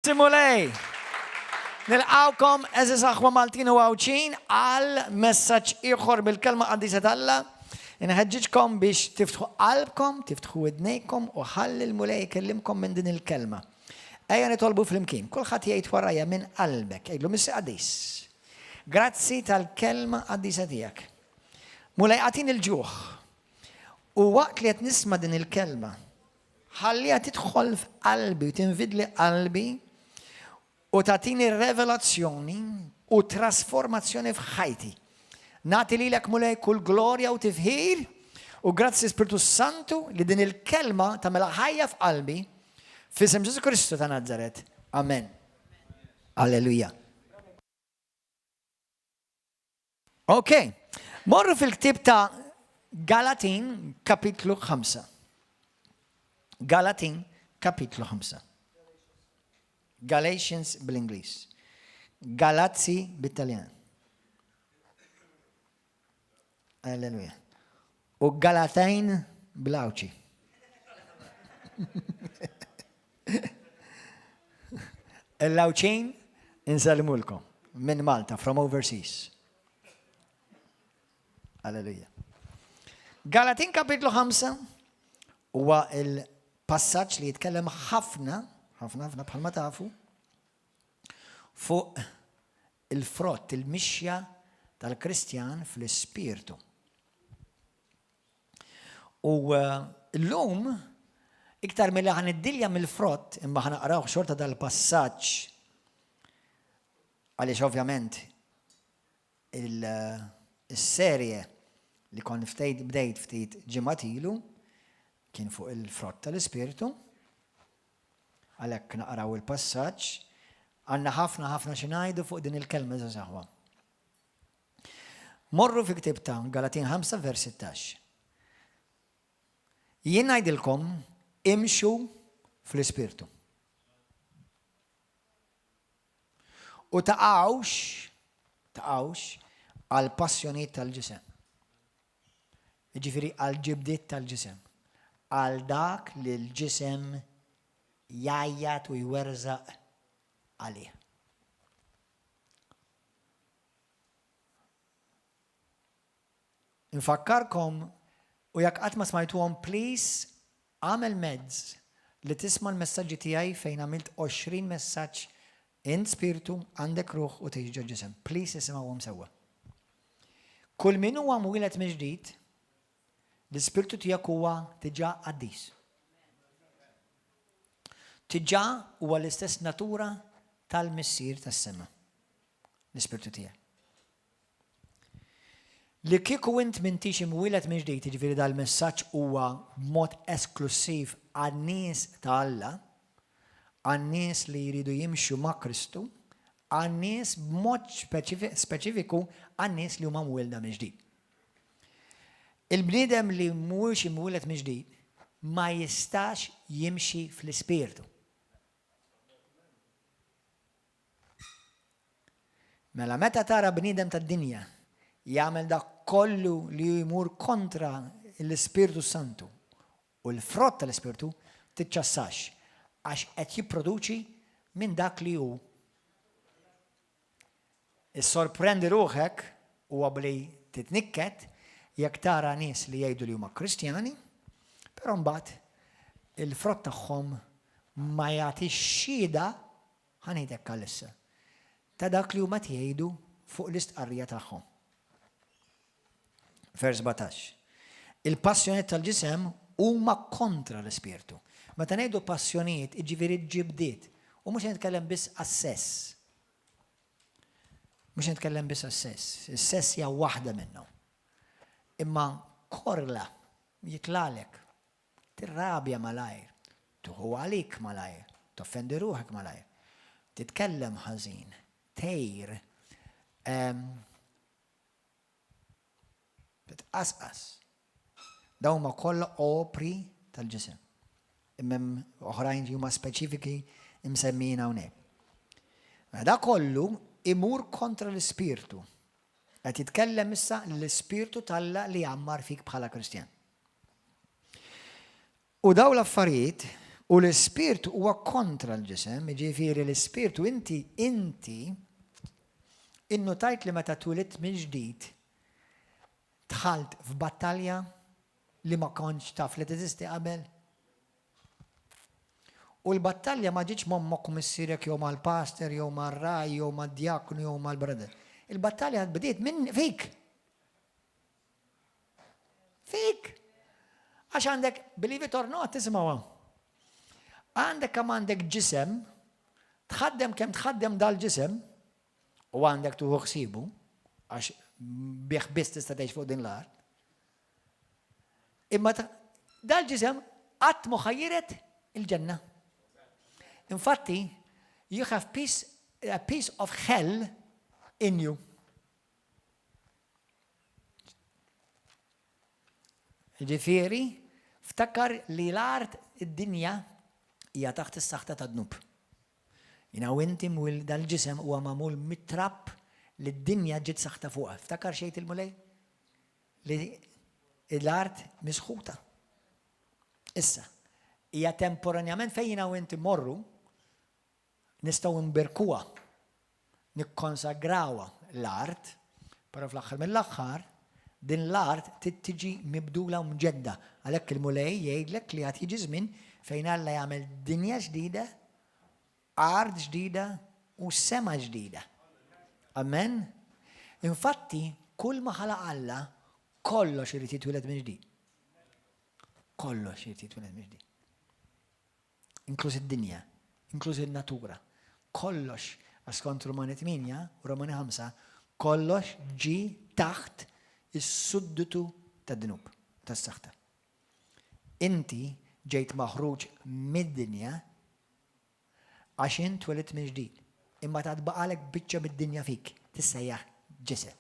Grazzi Mulej! Nilqgħukom għeżież aħwa Maltin u Għawdxin għal messaġġ ieħor mill-Kelma Qaddisa t'Alla. Inħeġġiġkom biex tiftħu qalbkom, tiftħu widnejkom u ħalli l-Mulej ikellimkom minn din il-kelma. Ejja nitolbu flimkien. Kulħadd jgħid warajja minn qalbek. Għidlu Missier Qaddis. Grazzi tal-kelma qaddisa tiegħek. Mulej agħtini l-ġuħ. U waqt li qed nisma' din il-kelma, Ħalliha tidħol f'qalbi u tinvidli qalbi u tagħtini revelazzjoni u trasformazzjoni f'ħajti. Nagħti lilek Mulej kull glorja u tifħir u grazzi Spirtu Santu li din il-kelma tagħmilha ħajja f'qalbi f'isem Ġesù Kristu ta' Nazaret. Amen. Alleluja. Ok, morru fil-ktib ta' Galatin kapitlu 5. Galatin kapitlu 5. Galatians bl-Ingliż. Galazzi bit-Taljan. Alleluja. U Galatajn bl-Għawdxi. Il-Għawdxin insellmulkom minn Malta, from overseas. Alleluja. Galatin kapitlu 5 huwa il-passaġġ li jitkellem ħafna, ħafna, ħafna bħalma tafu, fuq il-frott, il-mixja tal-Kristjan fl-ispirtu. U llum, iktar milli ħa niddilja mill-frott, imma ħa naqrawh xorta dal-passaġġ, għaliex ovvjament il-serje li kont ftejt bdejt ftit ġimgħat ilu kien fuq il-frott tal-Ispirtu, għalhekk naqraw il-passaġġ. Għandna ħafna ħafna xi ngħidu fuq din il-kelma żgħażagħ. Morru fi ktieb ta' Galatin 5 vers 16. Jien ngħidilkom imxu fl-Ispirtu. U taqgħux, taqgħux għal passjonijiet tal-ġisem. Jiġifieri għal ġibdiet tal-ġisem. Għal dak li l-ġisem jgħajjat u jwerżaq għalih. Infakkarkom u jekk qatt ma smajtuhom please agħmel mezz li tisma' l-messaġġi tiegħi fejn għamilt 20 messaġġ int spirtu, għandek ruħ u tgħix ġo ġisem. Please isimgħuhom sewwa. Kull min huwa mwieled mill-ġdid, l-ispirtu tiegħek huwa diġà qaddis. Diġà huwa l-istess natura tal-Missier tas-sema. L-ispirtu tiegħek. Li kieku int m'intix imwieled mill-ġdid, jiġifieri dal-messaġġ huwa b'mod esklussiv għan-nies ta' Alla, għan-nies li jridu jimxu ma' Kristu, għan-nies b'mod speċifiku għan-nies li huma mwielda mill-ġdid. Il-bniedem li mhuwiex imwieled mill-ġdid ma jistax jimxi fl-Ispirtu. Mela meta tara bniedem tad-dinja jagħmel dak kollu li jmur kontra l-Ispirtu Santu u l-frott tal-Ispirtu, tiċċassax għax qed jipproduċi minn dak li hu. Issorprendi ruħek u abbli titnikket jekk tara nies li jgħidu li huma Kristjani, però mbagħad il-frott tagħhom ma jagħtix xhieda Ħa ngħid hekk għalissa, ta' dak li huma qed jgħidu fuq l-istqarrija tagħhom. Vers 17. Il-passjonijiet tal-ġisem huma kontra l-ispirtu. Meta ngħidu passjonijiet, jiġifieri ġibdiet. U mhux nitkellem biss għas-sess. Mhux nitkellem biss għas-sess. Is-sess hija waħda minnhom. Imma korla jitlalek Tirrabja malajr, tieħu għalik malajr, toffendi ruħek malajr, titkellem ħażin, tgħir, titqasqas. Dawn huma kollha opri tal-ġisem. Imma hemm oħrajn li huma speċifiki msemmijin hawnhekk. Mela da kollu imur kontra l-ispirtu. Qed jitkellem issa l-ispirtu t'Alla li jgħammar fik bħala Kristjan. U dawn l-affarijiet U l-ispirtu huwa kontra l-ġisem, jiġifieri l-ispirtu inti inti innutajt li meta twilidt mill-ġdid dħalt f'battalja li ma kontx taf li teżisti qabel? U l-battalja ma ġietx m'ommok u missierek jew mal-pastor jew mar-ragħaj jew mad-djaknu jew mal-brother. Il-battalja bdiet minn fik. Fik! Għax għandek, believe it or not, tisimgħu Għandek kemm għandek ġisem, tħaddem kemm tħaddem dal-ġisem, u għandek tuħu ħsibu, għax bih biss tista' tgħix fuq din l-art. Imma dal-ġisem qatt mhu ħa jiret il-ġenna. Infatti, you have peace, a piece of hell in you. Ġifieri, ftakar li l-art id-dinja hija taħt is-saħta tad-dnub. Jiena u inti mwil dal-ġisem huwa magħmul mit-trab li d-dinja ġiet saħta fuqha. Ftakar xejn il-Mulej? Li l-art misħuta. Issa, hija temporanjament fejn jiena u inti morru Nistgħu nbierkuha, nikkonsagrawha l-art, però fl-aħħar mill-aħħar din l-art trid tiġi mibdula u mġedda. Għalhekk il-Mulej jgħidlek li għad jiġi żmien fejn Alla jagħmel dinja ġdida, art ġdida u sema ġdida. Amen? Infatti, kull ma ħalaq Alla, kollox irid jitwieled minn ġdid. Kollox irid jitwieled minn ġdid. Inkluż id-dinja, inkluż in-natura. Kollox, għax skont Rumani 8 u Romani 5, kollox ġie taħt is-sudditu tad-dnub, tas-saħta. Inti ġejt maħruġ mid-dinja għax int twelidt minn ġdid, imma għad baqagħlek biċċa mid-dinja fik, tissejjaħ ġisem.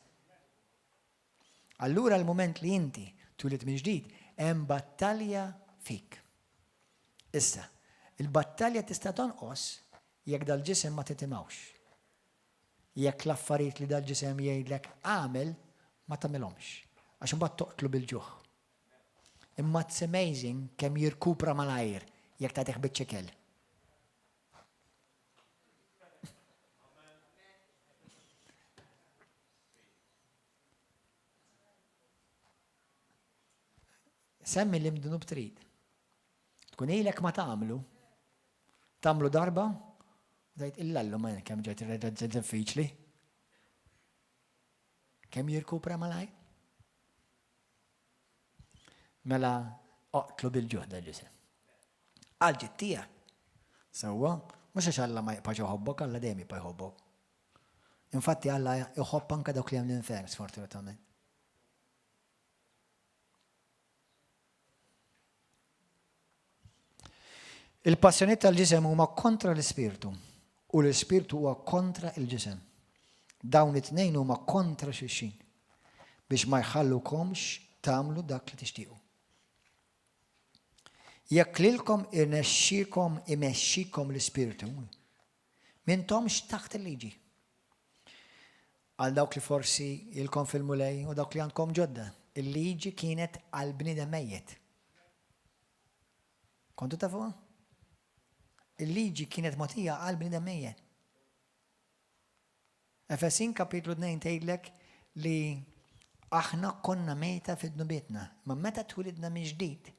Allura l-mument li inti twilidt minn ġdid, hemm battalja fik. Issa, il-battalja tista' tonqos jekk dal-ġisem ma titimgħux. Jekk l-affarijiet li dal-ġisem jgħidlek agħmel ma tagħmilhomx. Għax imbagħad toqtlu bil-ġuħ. Imma it's amazing kemm jirkupra malajr jekk tagħtih biċċa ikel. Semmi li mdnub trid. Tkun ilek ma tagħmlu. Tagħmlu darba, tgħid illallu ma kemm ġejt diffiċli. Kemm jirkupra malaj? Mela oqtlu bil-ġuħ dal-ġisem. Għal ġid tiegħek. Sewwa, mhux għax Alla ma jibqax iħobbok, Alla dejjem jibqa' jħobbok. Infatti Alla jħobb anke dawk li hemm l-infern, sfortunatament. Il-passjonijiet tal-ġisem huma kontra l-ispirtu u l-ispirtu huwa kontra il-ġisem. Dawn it-tnejn huma kontra xulxin biex ma jħallukomx tagħmlu dak li tixtiequ. Jekk lilkom irnexxikom imexxikom l-ispirtu, M'intomx taħt il-liġi. Għal dawk li forsi ilkom fil-Mulej u dawk li għandkom ġodda, il-liġi kienet għal bniedem mejjet. Kontu tafuha? Il-liġi kienet mogħtija għal bniedem mejjet. Efesin kapitlu 2 tgħidlek li aħna konna mejta fi dnubietna, ma meta twilidna minn ġdid,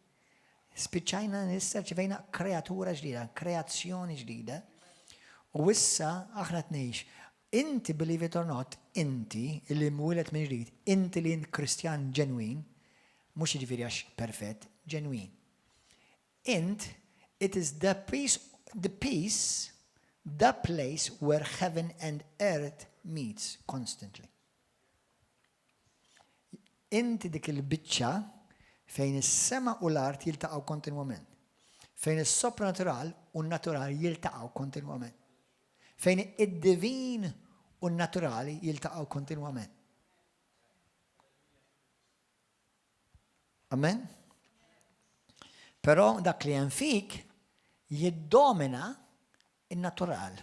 spiċċajna issa rċevejna kreatura ġdida, kreazzjoni ġdida, u issa aħna tnejx. Inti, believe it or not, inti li mwieled minn ġdid, inti li int Kristjan ġenwin, mhux jiġifieri għax perfett, ġenwin. Int, it is the peace, the peace, the place where heaven and earth meets constantly. Inti dik il-biċċa fejn is-sema u l-art jiltaqgħu kontinwament. Fejn is-sopranatural u n-natural jiltaqgħu kontinwament. Fejn id-divin u n-naturali jiltaqgħu kontinwament. Amen? Però dak li hemm fik jiddomina in-natural.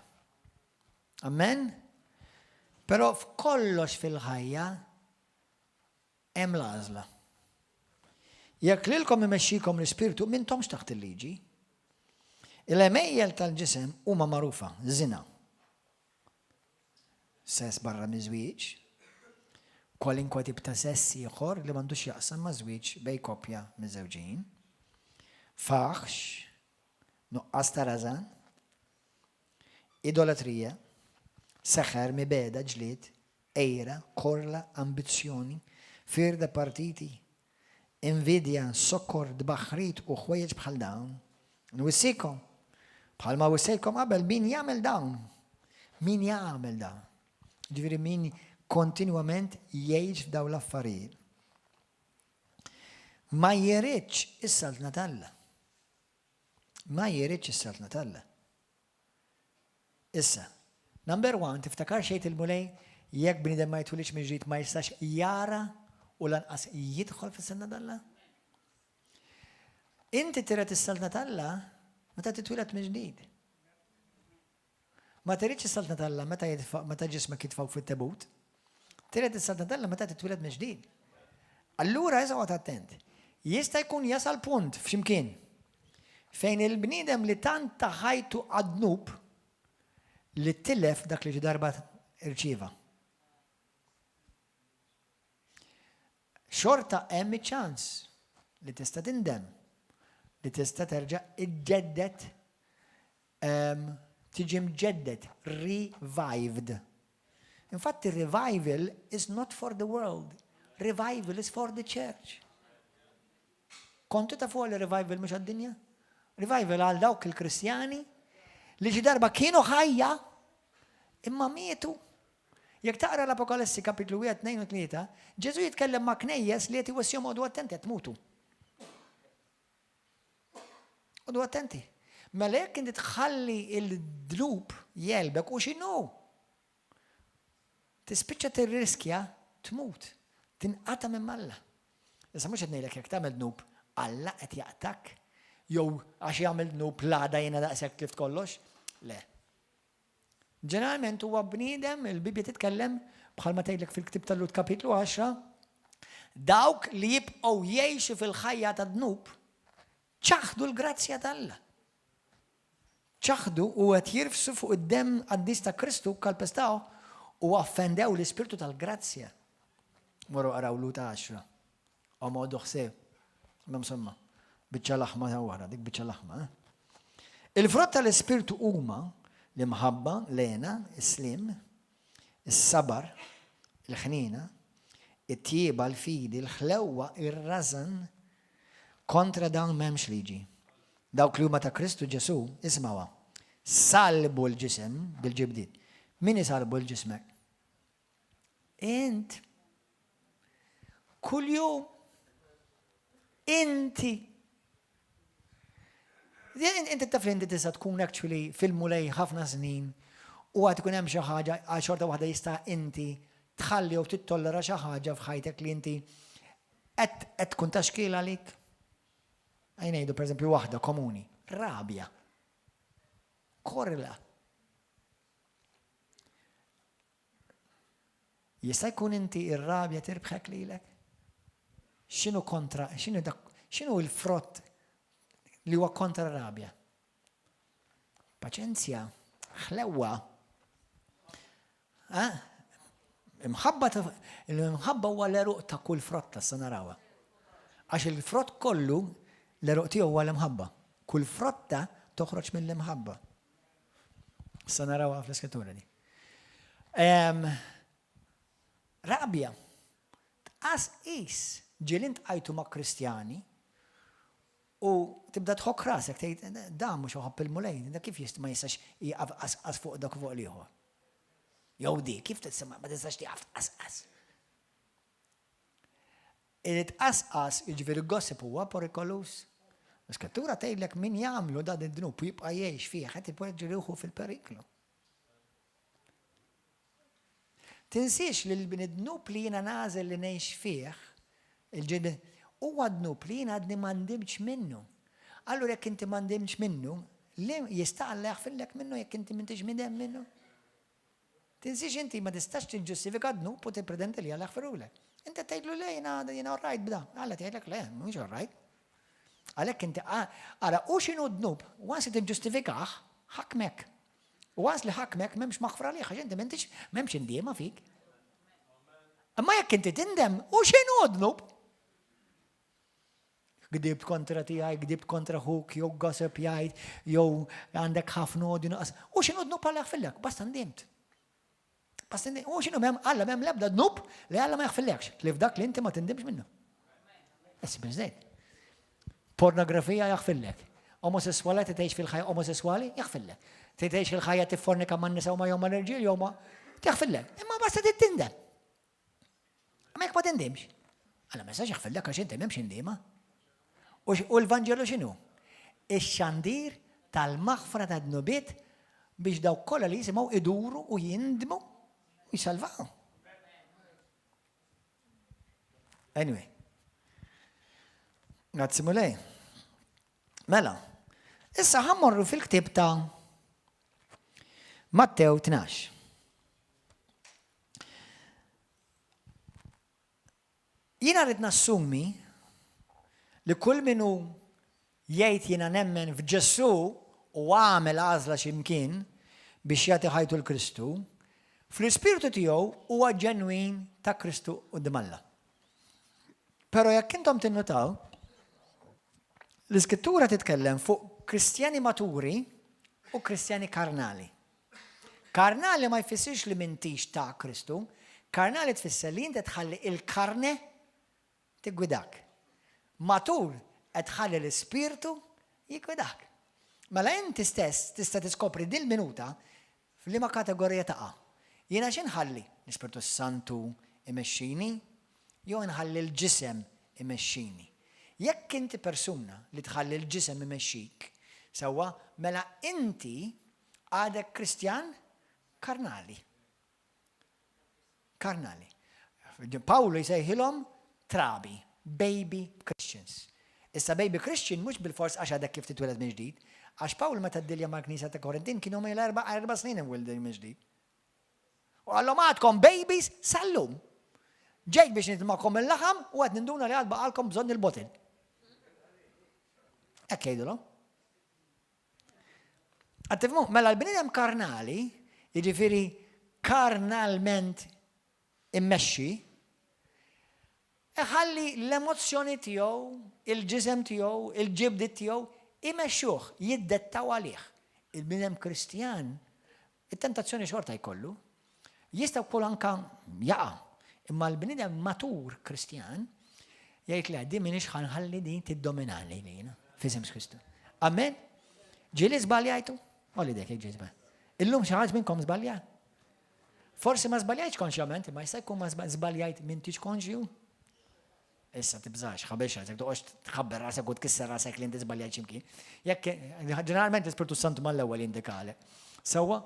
Amen? Però f'kollox fil-ħajja hemm l-għażla. Jekk lilkom imexxikom l-Ispirtu, m'intomx taħt il-liġi. Il-għemejjel tal-ġisem huma magħrufa, żina, sess barra miż-żwieġ, kwalinkwa tip ta' sess ieħor li m'għandux x'jaqsam ma' żwieġ bejn koppja miżżewġin, faħx, nuqqas ta' rażan, idolatrija, seħer, mibegħda, ġlied, għira, korla, ambizzjoni, firda partiti, invidja, sokkor, tbaħħrid u ħwejjeġ bħal dawn. Nwissikom, bħalma wissejtkom qabel, min jagħmel dawn, min jagħmel dawn. Ġifieri min kontinwament jgħix f'dawn l-affarijiet. Ma jiritx is-saltna t'Alla. Ma jiritx is-saltna t'Alla. Issa, number one, tiftakar xejt il-Mulej jekk bniedem ma jitwilidx mill-ġdid ma jistax jara u lanqas jidħol fis-saltna t'Alla? Inti tiret is-saltna t'Alla meta titwieled mill-ġdid. Ma tiridx is-saltna t'Alla meta meta ġismek jitfgħu fit-tebut. Tirid is-saltna t'Alla meta titwieled mill-ġdid. Allura issa oqgħod attent. Jista' jkun jasal punt f'ximkien fejn il-bniedem li tant ta ħajtu għad-dnub li tilef dak li xi darba rċieva. Xorta hemm iċ-ċans li tista' tindem, li tista' terġa' iġġedded, tiġi mġedded, revived. Infatti revival is not for the world, revival is for the church. Kontu tafu li revival mhux għad-dinja? Revival għal dawk il-Kristjani li xi darba kienu ħajja imma mietu. Jekk taqra l-Apokalissi kapitlu 1, 2 u 3, Ġesu jitkellem ma' knejjes li qed iwissihom għodu attenti qed tmutu. Għodu attenti. Mela jekk inti tħalli il-dnub jegħlbek u x'inhu? Tispiċċa tirriskja tmut, tinqata' minn Alla. Issa mhux qed ngħidlek jekk tagħmel dnub Alla qed jaqtak jew għax jagħmel dnub l-għada jiena daqshekk tlift kollox. Le. Ġeneralment huwa bniedem, il-Bibbja titkellem bħalma tgħidlek fil-ktieb tal-Lhud kapitlu 10, dawk li jibqgħu jgħixu fil-ħajja ta' dnub ċaħdu l-grazzja t'Alla. Ċaħdu u qed jirfsu fuq id-demm qaddis ta' Kristu kalpestaw u affendew l-ispirtu tal-grazzja. Morru qaraw Lhud 10. Oqogħdu ħsieb. Imma insomma, biċċa laħma ta' wara, dik biċċa laħma. Eh? Il-frott tal-Ispirtu huma l-imħabba, l-hena, is-sliem, is-sabar, il-ħniena, it-tjieba, l-fidi, l-ħlewwa, ir-rażan, kontra dawn m'hemmx liġi. Dawk li huma ta' Kristu Ġesù, ismawha, salbu l-ġisem bil-ġibdiet. Min isalbu l-ġismek? Int. Kuljum. Inti. Inti taf li inti tista' tkun actually fil-Mulej ħafna snin u għad ikun hemm xi ħaġa għal xorta waħda jista' inti tħalli jew tittollera xi ħaġa f'ħajtek li inti qed tkun ta' xkiel għalik. Ejja ngħidu pereżempju waħda komuni, rabja. Korla. Jista' jkun inti ir-rabja tirbħek lilek? X'inhu kontra, x'inhu dak, x'inhu l-frott li huwa kontra rabja? Paċenzja, ħlewwa. Imħabba l-imħabba huwa l-eruq ta' kull frotta sa narawha. Għax il-frott kollu l-eruq tiegħu huwa l-imħabba. Kull frotta toħroġ mill-imħabba. Sa narawha fl-iskrittura di. Rabja, tqas is ġieli ntqajtu ma' Kristjani u tibda tħokk rasek tgħid dan mhux iħobb il-Mulej, da kif jist ma jistax jieqaf qasqas fuq dak fuq l-ieħor. Jew di, kif tisma' ma tistax tieqaf tqasqas. Il-tqasqas, jiġifieri gossip huwa perikoluż. L-Iskrittura tgħidlek min jagħmlu dan id-dnub u jibqa' jgħix fih qed ipoġġi ruħu fil-periklu. Tinsiex li l-dnub li jiena nagħżel li ngħix fih, il-ġid, huwa dnub li jiena għadni ma ndimtx minnu. Allura jekk inti ma ndimtx minnu, li jista' Alla jaħfirlek minnu jekk inti m'intix midem minnu? Tinsiex inti ma tistax tiġġustifika dnub u tippretendi li Alla jaħfirulek. Inti tgħidlu le jiena jiena all right b'da. Alla tgħidlek le, mhux all right. Għalhekk inti ara u x'inhu dnub, once tiġġustifikah, ħakmek. U once li ħakmek m'hemmx maħfra għalih għax inti m'intix m'hemmx indiema fik. Imma jekk inti tindem, u x'inhu dnub? Gdibt kontra tiegħi, gdibt kontra ħuk, jew gossip jgħid, jew għandek ħafna odju naqas. U x'inhu dnub Alla jaħfillek, basta ndimt. Basta ndimt. U x'inhu m'hemm Alla m'hemm l-ebda dnub li Alla ma jaħfillekx, li f'dak li inti ma tindimx minnu. Issa biżdejt. Pornografija jaħfillek. Omosessualità tgħix fil-ħajja omosessuali jaħfillek. Tgħix il-ħajja tiffornika man-nisa u ma jew mal-irġiel jew ma jaħfillek. Imma basta tindem. Ma jekk ma tindimx, Alla ma jistax jaħfillek għax inti m'hemmx indiema. U l-Vanġelu x'inhu? Ix-xandir tal-maħfra ta' dnubiet biex dawk kollha li jisimgħu iduru u jindmu u jsalvaw. Anyway. Grazzi Mulej. Mela, issa ħammorru fil-ktieb ta' Mattew 12. Jiena rrid nassumi li kull min hu jgħid jiena nemmen f'Ġesù u għamel għażla xi mkien biex jagħti ħajtu 'l Kristu, fl-ispirtu tiegħu huwa ġenwin ta' Kristu quddiem Alla. Però jekk intom tinnutaw, l-Iskrittura titkellem fuq Kristjani maturi u Kristjani karnali. Karnali ma jfissirx li m'intix ta' Kristu, karnali tfisser li inti tħalli il-karne tiggwidak. Matur qed tħalli l-Ispirtu jiggwidak. Mela inti stess tista' tiskopri dil-minuta f'liema kategorija taqa'. Jiena xi nħalli? L-Ispirtu s-Santu imexxini jew inħalli l-ġisem imexxini? Jekk inti persuna li tħalli l-ġisem imexxik, sewwa, mela inti Għadek Kristjan karnali. Karnali. Pawlu jsejħilhom trabi, baby Christians. Issa baby Christian mhux bilfors għax għadek kif titwieled minn ġdid, għax Pawlu meta ddilja mal-Knisja ta' Korintin kienu mill erba' snin imwildin minn ġdid. U qallhom għadkom babies sal-lum. Ġejt biex nitmakom il-laħam u qed ninduna li għad baqalkom bżonn il-botin. Hekk jgħidulhom. Qed tifhmu? Mela l-bniedem karnali, jiġifieri karnalment immexxi, iħalli l-emozzjoni tiegħu, il-ġisem tiegħu, il-ġibdiet tiegħu imexxuh, jiddettaw għalih. Il-bniedem Kristjan, it-tentazzjoni xorta jkollu, jista' wkoll anka jaqa' imma l-bniedem matur Kristjan jgħid le din m'iniex ħa nħalli din tiddominani lilna f'isem Kristu. Amen? Ġieli żbaljajtu? Għolli dek jekk ġieli Illum xi ħadd minnkom żbalja? Forsi ma żbaljajtx konxjament, imma jista' jkun ma żbaljajt m'intix konxju. Issa tibżax, ħabex rasek, toqgħodx tħabber rasek u tkisser rasek li inti żbaljajt x'imkien. Jekk ġeneralment l-Ispirtu Santu mal-ewwel jindikale. Sewwa,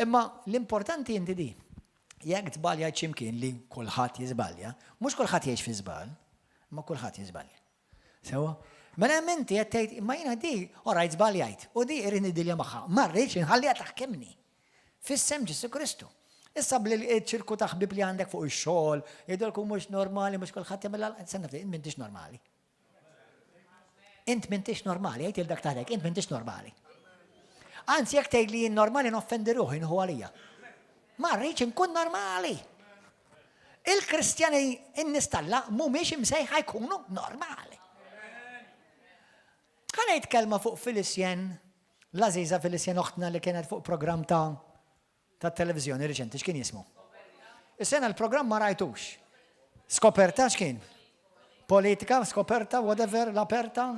imma l-importanti inti di. Jekk żbaljajt x'imkien li kulħadd jiżbalja, mhux kulħadd jgħix fi żball, imma kulħadd jiżbalja. Sewwa? Mela hemm inti qed tgħid imma jiena di orajt żbaljajt u di irrid nidilja magħha. Ma rridx inħalliha taħkimni. F'isem Ġesù Kristu. Issa bl-ċirku ta' ħbieb li għandek fuq ix-xogħol, jgħidulek mhux normali, mhux kulħadd jagħmel Senna ftit, int m'intix normali. Int m'intix normali, għid il dak taħdek, int m'intix normali. Anzi, jekk tgħid li jien normali noffendi ruħi nħu għalija. Ma rridx inkun normali. Il-Kristjani in-nies t'Alla mhumiex imsejħa jkunu normali. Ħa ngħid kelma fuq Felicien, l-għażiża Felicien oħtna li kienet fuq programm ta' ta' televiżjoni riċenti, x'kien jismu? Is-sena l-programm ma rajtux. Skoperta x'kien? Politika, skoperta, whatever, l-aperta,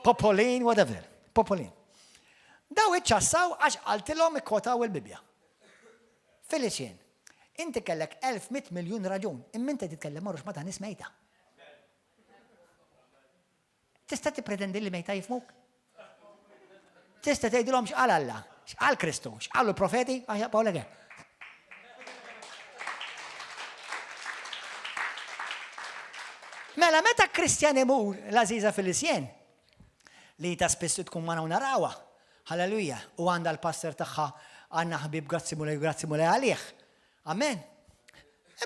popolin, whatever, popolin. Daw iċċassaw għax qaltilhom ikkwotaw il-Bibbja. Felicien, inti kellek 1100 miljun raġun, imma inti titkellem ma' ruxma ta' nies mejta. Tista' tippretendi li mejta jifhmuk? Tista' tgħidilhom x'qal Alla, x'qal Kristu, x'qalu l-profeti, għax jaqbgħu lek. Mela meta Kristjan imur l-għażiża Felicien, li ta' spiss tkun magħna u narawha, halleluja, u għandha l-pastor tagħha għandna ħbieb grazzi Mulej, grazzi Mulej għalih. Amen.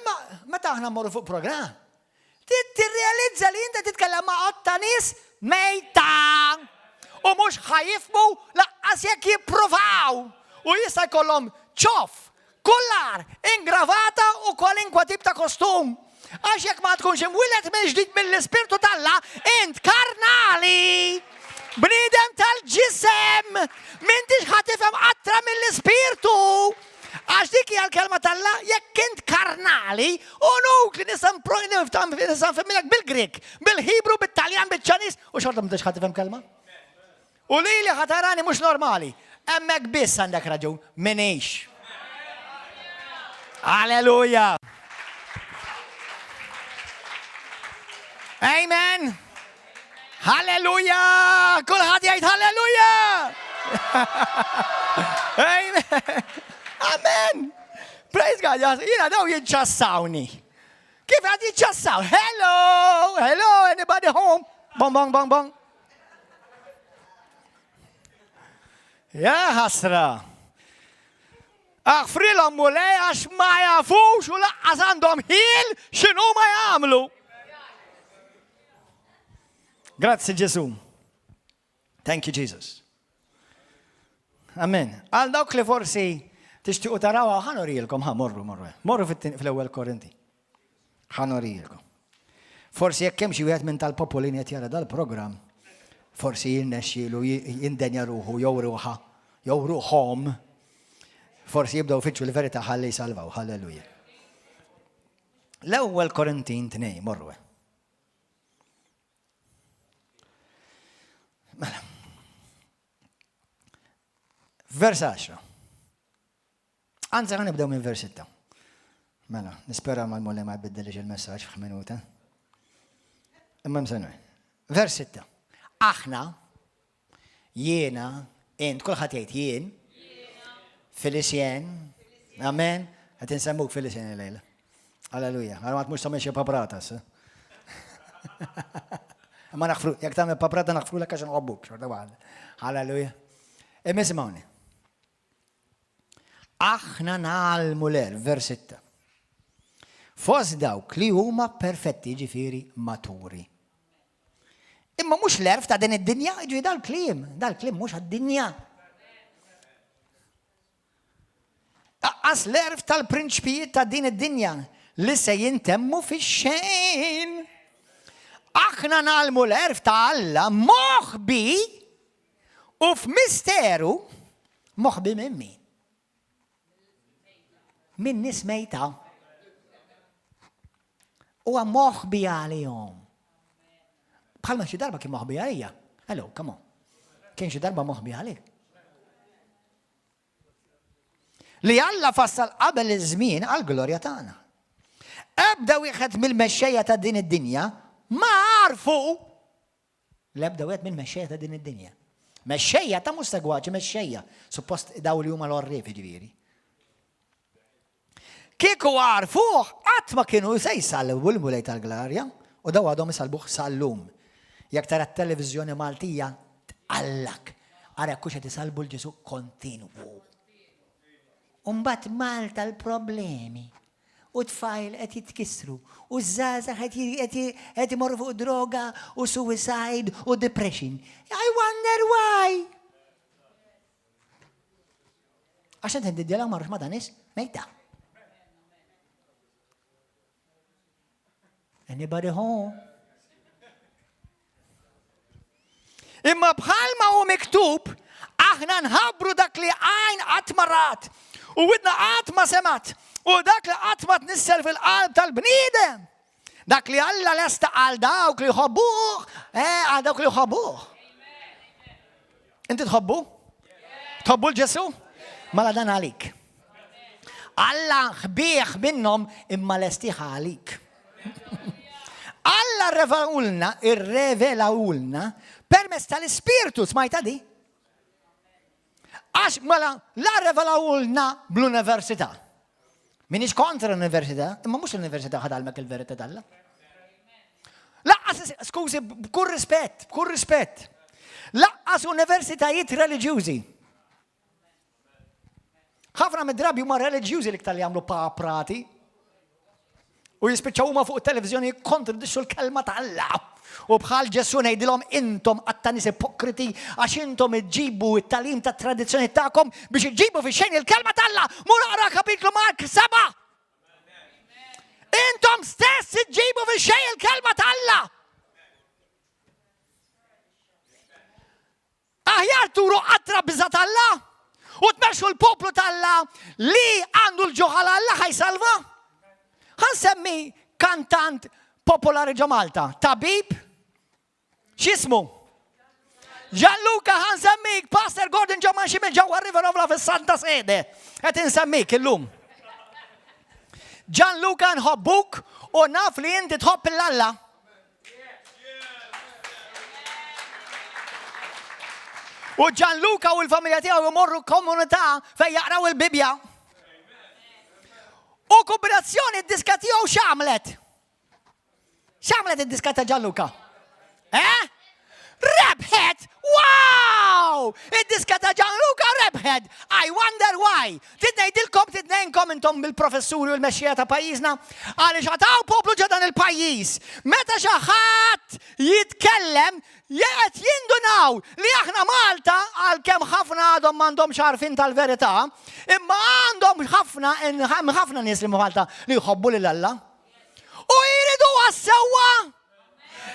Imma meta aħna mmorru fuq programm, Tirrealizza li inti titkellem ma' għadd ta' nies mejta. U mhux ħa jifhmu laqqas jekk jippruvaw. U jista' jkollhom ċoff, kullar, ingravata u kwalinkwa tip ta' kostum. Għax jekk ma tkunx imwieled mill-ġdid mill-Ispirtu t'Alla, int karnali, bniedem tal-ġisem, m'intix ħa tifhem qatra mill-Ispirtu. Għax dik hija l-kelma t'Alla, jekk int karnali, inutli nista' nfhimlek bil-Grieg, bil-Ħibru, bit-Taljan, biċ-Ċaniż, u xorta m'intix ħa tifhem kelma. U lili ħa tarani mhux normali. Hemmhekk biss għandek raġun, m'iniex. Alleluja! Amen! Halleluja! Kulħadd jgħid halleluja! Amen! Amen! Praise God, jiena daw jiġġassawni. Kif għad jiġġassaw? Hello! Hello, anybody home? Bong, bong, bong, bong. Ja ħasra. Aħfrilhom Mulej għax ma jafux u laqqas għandhom ħil x'inhu ma jagħmlu. Grazzi Ġesu. Thank you Jesus. Amen. Għal dawk li forsi tixtiequ tarawha ħa nurilkom ħa morru morru. Morru fl-ewwel Korinti. Ħa nurilkom. Forsi jekk hemm xi wieħed minn tal-popolin qed jara dal-programm, forsi jirnexxielu jindenja ruħu jew ruħha jew ruħhom, forsi jibdew fittxu l-verità ħalli jsalvaw. Halleluja. L-ewwel Korintin 2, morru. Mela. Vers 10. Anzi, ħa nibdew minn vers 6. Mela, nispera ma l-Mulej ma jbiddilix il-messaġġ f'minuta. Imma msenu. Vers 6. Aħna, jiena, int, kulħadd jgħid jien, Felicien, amen, qed insemmuk Felicien il-lejla. Alleluja. Għara ma tmux tagħmel xi paprata, sa. Ma naħfru, jekk tagħmel paprata naħfru lek għax nħobbuk, xorta waħda. Alleluja. Imma isimgħuni. Aħna nagħlmu l-għerf, vers 6. Fost dawk li huma perfetti, ġifieri maturi. Imma mhux l-għerf ta' din id-dinja, ġifieri dal-kliem, dal-kliem mhux għad-dinja. Aqqas l-għerf tal-prinċpijiet ta' din id-dinja li se jintemmu fix-xejn. Aħna nagħlmu l-għerf ta' Alla moħbi U f'misteru moħbi minn min? Minn nies mejta. Huwa moħbi għalihom. Bħalma xi darba kien moħbi għalija. Hello, come on. Kien xi darba moħbi għalik. Li Alla fassal qabel iż-żmien għall-glorja tagħna. Ebda wieħed mill-mexxejja ta' din id-dinja ma għarfu L-ebda wieħed mill-mexxejja ta' din id-dinja. Mexxejja ta' mhux segwaċi, mexxejja. Suppost daw li huma l-għorrief jiġifieri. Kieku għarfuh, qatt ma kienu se jsalbu l-Mulej tal-Glarja u daw għadhom isalbuh sal-lum. Jekk tara t-televiżjoni Maltija, tqallak. Ara jekk hux qed isalbu l-Ġesu kontinwu. Umbat Malta l-problemi. U tfajl qed jitkissru, u ż-żgħażagħ qed imorru fuq droga u suicide u depression. I wonder why! Għax qed niddjalaw ma' ma' danis mejta. Anybody home? Imma bħalma hu miktub, aħna nħabbru dak li għajn qatt ma rat u widna qatt ma semat u dak li qatt ma tnissel fil-qalb tal-bniedem. Dak li Alla lesta għal dawk li jħobbuh, eh, għal dawk li jħobbuh. Inti tħobbu? Tħobbu l-Ġesu? Mela dan għalik. Alla ħbieħ minnhom imma lestiħ għalik. Alla rrevelulna, irrevelawulna permezz tal-Ispirtu, smajta di? Għax mela la rrevelawulna bl-università. Minix kontra l-università, imma mhux l-università ħadalmek il-verità t'Alla. Laqqas, skużi, b'kull rispett, b'kull rispett. Laqqas universitajiet reliġjużi. Ħafna mid-drabi huma reliġjużi l-iktar li jagħmlu paprati. U jispiċċaw huma fuq it-televiżjoni jikkontradixxu l-kelma ta' Alla. U bħal Ġesù ngħidilhom intom qatta' nies ipokriti għax intom iġġibu t-tagħlim tat-tradizzjoni tagħkom biex iġġibu fix-xejn il-kelma ta' Alla. Mur aqra kapitlu Mark 7. Intom stess iġġibu fix-xejn il-kelma ta' Alla. Aħjar turu qatra biża' t'Alla u tmexxu l-poplu t'Alla li għandu l-ġuħ għal Alla ħa jsalva. Ħa nsemmi kantant popolari ġo Malta, tabib, x'ismu? Gianluca ħa nsemmik, Pastor Gordon ġo Manxi minn ġewwa River of Love Santa Sede. Qed insemmik illum. Gianluca nħobbuk u naf li inti tħobb l-Alla. U Gianluca u l-familja tiegħu jmorru komunità fejn jaqraw il-Bibbja. U kombinazzjoni d-diska tiegħu x'għamlet? X'għamlet id-diska ta' Gianluca? Eh? Rebħet! Wow! Id-diska ta' Gianluca rebħet! I wonder why! Trid ngħidilkom, trid ngħinkom intom bil-professuri u l-mexxejja ta' pajjiżna, għaliex għad hawn poplu ġo dan il-pajjiż. Meta xi ħadd jitkellem, qed jindunaw li aħna Malta, għalkemm ħafna għadhom m'għandhomx għarfien tal-verità, imma għandhom ħafna hemm ħafna nies li Malta li jħobbu lil Alla. U jriduha sewwa.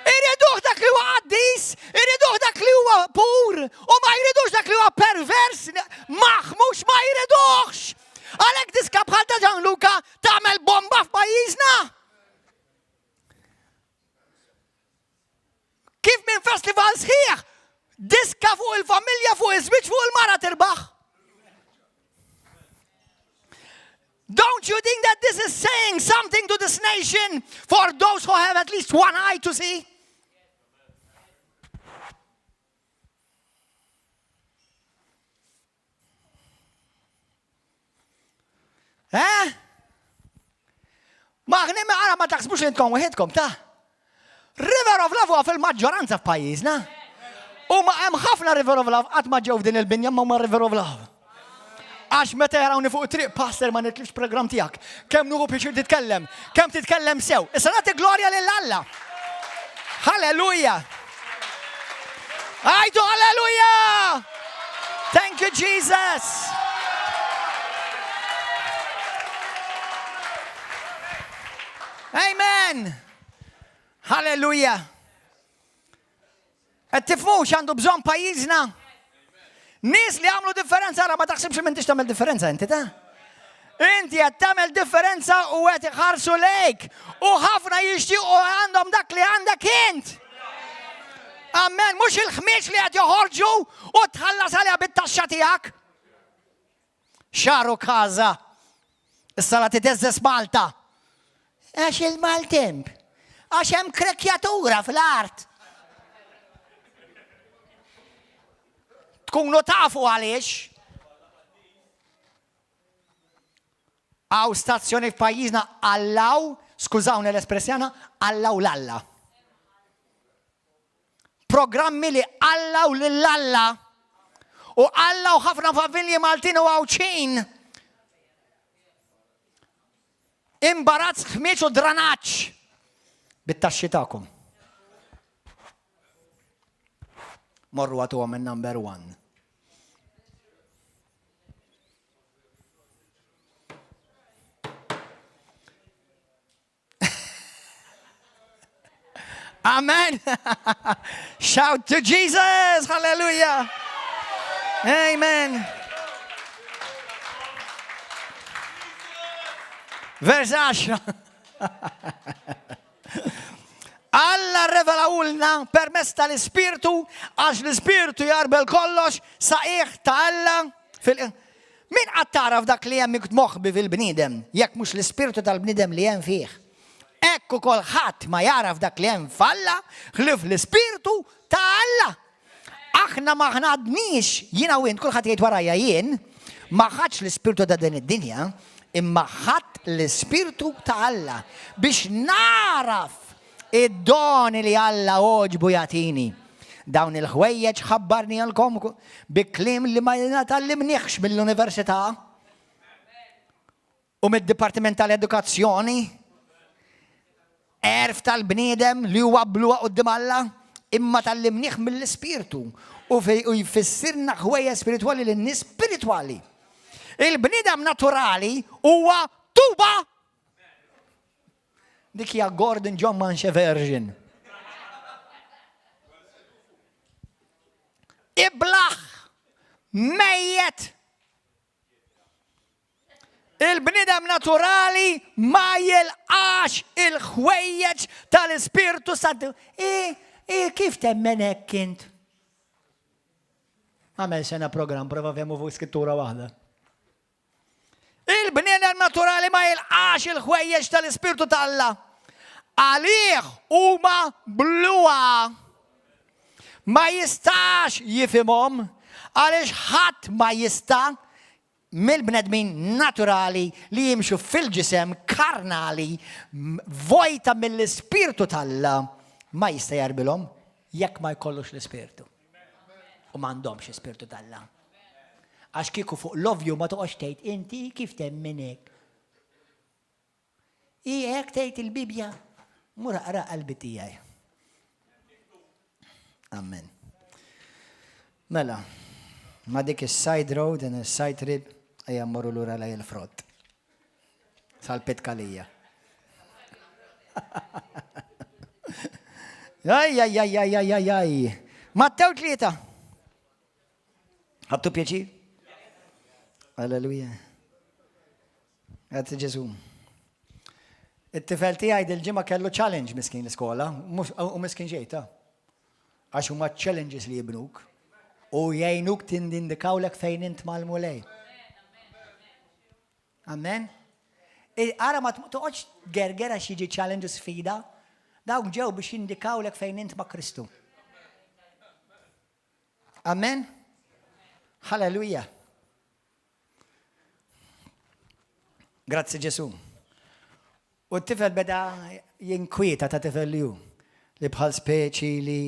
Iriduh dak li huwa qaddis, iriduh dak li huwa pur, u ma jridux dak li huwa pervers, maħmux ma jriduhx. Għalhekk diska bħal ta' Gianluca tagħmel bomba f'pajjiżna. Kif minn festival sħiħ, diska fuq il-familja, fuq iż-żwieġ, fuq il-mara tirbaħ. Don't you think that this is saying something to this nation for those who have at least one eye to see? Eh? Ma ħni ma ma taħsbux li intkom weħidkom ta' River of Love huwa fil-maġġoranza f'pajjiżna. U ma hemm ħafna River of Love qatt ma ġew f'din il-binja ma huma River of Love. Għax meta jarawni fuq it-triq, pastor ma nitlifx program tiegħek. Kemm nuħu pjaċir titkellem, kemm titkellem sew. Issa nagħti glorja lil Alla. Halleluja! Għajdu halleluja! Thank you Jesus! Amen! Halleluja! Qed tifhmu x'għandu bżonn pajjiżna? Nies li għamlu differenza, ara ma taħsibx li m'intix tagħmel differenza inti ta'. Inti qed tagħmel differenza u qed iħarsu lejk u ħafna jixtiequ għandhom dak li għandek int. Amen, mhux il-ħmieġ li qed joħorġu u tħallas għaliha bit-taxxa tiegħek. Xaru Casa. Issa la titeżżeż Malta. Għax il-maltemp. Għax hemm krekjatura fl-art. Tkunu tafu għaliex. Għaw stazzjoni f'pajjiżna allaw, skużawni l-espressjana, allaw l-alla. Programmi li qallaw lil Alla u qallaw ħafna familji Maltin u Għawdxin. Imbarazz, ħmieġ u dranaġġ bit-taxxi tagħkom. Morru għatuhom in-number one. Amen. Shout to Jesus. Hallelujah. Amen. Vers 10. Alla revelawulna permezz tal-Ispirtu, għax l-Ispirtu jarbel kollox saqiħ ta' Alla fil- Min qatt għaraf dak li hemm moħbi fil-bniedem, jekk mhux l-ispirtu tal-bniedem li hemm fih? Hekk ukoll ħadd ma jagħraf dak li hemm f'Alla ħlief l-ispirtu ta' Alla. Aħna ma ħadniex, jiena u int, kulħadd jgħid warajja jien, ma ħadtx l-ispirtu ta' din id-dinja, imma ħadt l-ispirtu ta' Alla biex nagħraf Id-doni li Alla għoġbu jagħtini. Dawn il-ħwejjeġ ħabbarnielkom bi kliem li ma tgħallimniehx mill-università u mid-Dipartiment tal-Edukazzjoni. għerf tal-bniedem li huwa bluha quddiem Alla, imma tgħallimnieh mill-Ispirtu u jfissirna ħwejjeġ spiritwali lin-nies spiritwali. Il-bniedem naturali huwa tuba! Dik hija Gordon John Manche version. Iblaħ! Mejjet! Il-bniedem naturali ma jilqax il-ħwejjeġ tal-Ispirtu Santu. I, i kif temmen hekk int? Għamel sena program, prova fehmu fuq skrittura waħda. Il-bniedem naturali ma jilqax il-ħwejjeġ tal-Ispirtu ta' Alla. Għalih huma bluha. Ma jistax jifhimhom għaliex ħadd ma jista' mill-bnedmin naturali li jimxu fil-ġisem karnali vojta mill-Ispirtu t'Alla ma jista' jgħarbilhom jekk ma jkollux l-Ispirtu. U m'għandhomx Ispirtu t'Alla. Għax kieku fuq l-ovvju ma toqgħodx tgħid inti kif temmen hekk. Hi hekk tgħid il-Bibbja. Mur aqra qalbi tiegħi. Amen. Mela, ma dik is-side road and is-side trip ejja mmorru lura lej il-frott. Sal-pitkalija. Aj, aj, aj, aj, aj, aj, aj. Mattew tlieta. Ħadtu pjaċir? Alleluja. Grazzi Ġesu. It-tifel tiegħi dil-ġimgħa kellu challenge miskin l-iskola, u miskin xejn ta' għax huma challenges li jibnuk u jgħinuk tindindikawlek fejn int mal-mulej. Amen. Ara ma toqgħodx gerger għax jiġi challenge u sfida. Dawk ġew biex jindikawlek fejn int ma' Kristu. Amen. Halleluja. Grazzi Ġesu. U t-tifel beda jinkwieta ta' tifel li hu, li bħal speċi li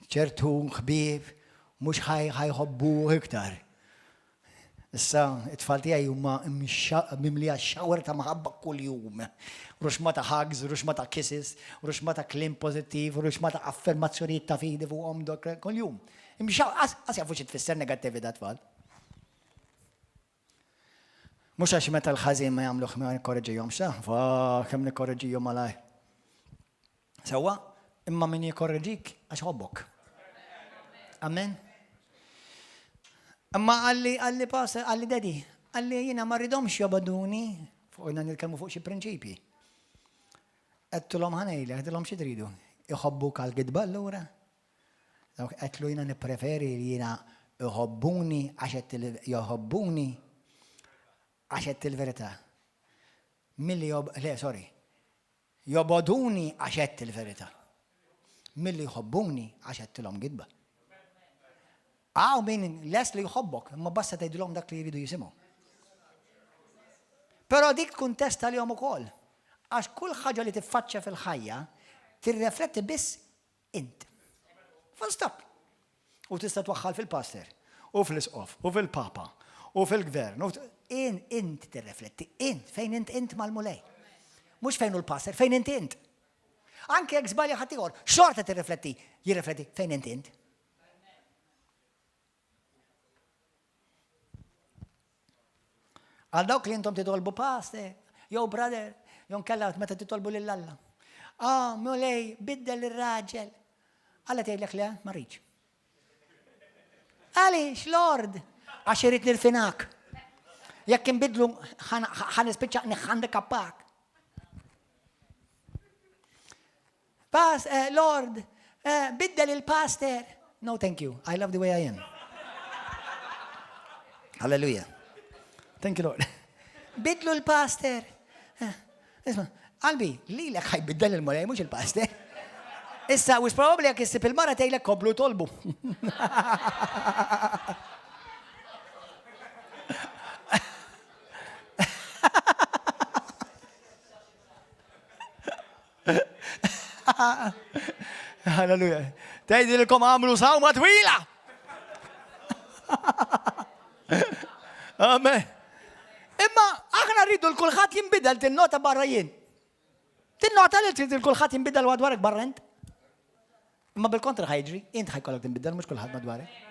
ċertu ħbieb mhux ħajħobbuh iktar. Issa, it-tfal tiegħi huma mimlija shower ta' maħabba kuljum. Ruxma ta' hugs, ruxma ta' kisses, ruxma ta' kliem pożittiv, ruxma ta' affermazzjonijiet ta' fidi fuqhom kuljum. Qas jafu xi tfisser negattività tfal. Mhux għax meta l-ħażin ma jagħmluh ma nikkorreġihomx, ta' fa kemm nikkorreġihom malajr. Sewwa, imma min jikorreġik għax ħobbok. Amen. Imma għalli għalli pastor, għalli daddy, għalli jiena ma rridhomx joboduni, fuq jiena nitkellmu fuq xi prinċipji. Għedtulhom ħanejli, għedtilhom xi tridu. Iħobbuk għal gidba allura? Dawk għedtlu jiena nippreferi li jiena iħobbuni għax qed joħobbuni għax qed il-verità. Milli job, le, sorry, Jobogħduni għax għedt il-verità. Milli jħobbuni għax għedtilhom gidba. Hawn min lest li jħobbok, imma basta tgħidilhom dak li jridu jisimgħu. Però dik tkun test għalihom ukoll. Għax kull ħaġa li tiffaċċja fil-ħajja tirrefletti biss Int. Full stop. U tista' twaħħal fil-pastor, u fl-isqof, u fil-papa, u fil-gvern. In, int tirrefletti, int, fejn int int mal-mulej. Mhux fejn hu l-pastor, fejn int int. Anke jekk żbalja ħaddieħor, xorta tirrifletti, jirrifletti fejn int int. Għal dawk li intom titolbu pastor, jew brother, jew nkella meta titolbu lil Alla. Ah, mulej, biddel ir-raġel. Alla tgħidlek le, ma rridx. Għaliex, Lord? Għax irid nirfinak. Jekk inbidlu ħa nispiċċa nħandikappak. Pas, eh, Lord, eh, biddel il-pastor. No, thank you. I love the way I am. Hallelujah. Thank you, Lord. Bidlu l-pastor. Eh, isma, qalbi, li l ħajbiddel il-mulej, mux il-pastor. Issa, wis probabli jek issib il-mara tgħidlek koblu tolbu. Halleluja. Tgħidilkom għamlu sawma twila. Amen. Imma aħna rridu l-kulħadd jinbidel tinnota barra jien. Tinnota li trid kulħadd jinbidel madwarek barra int. Imma bil-kontra ħajġri, int ħajkollok tinbidel mhux kulħadd madwarek.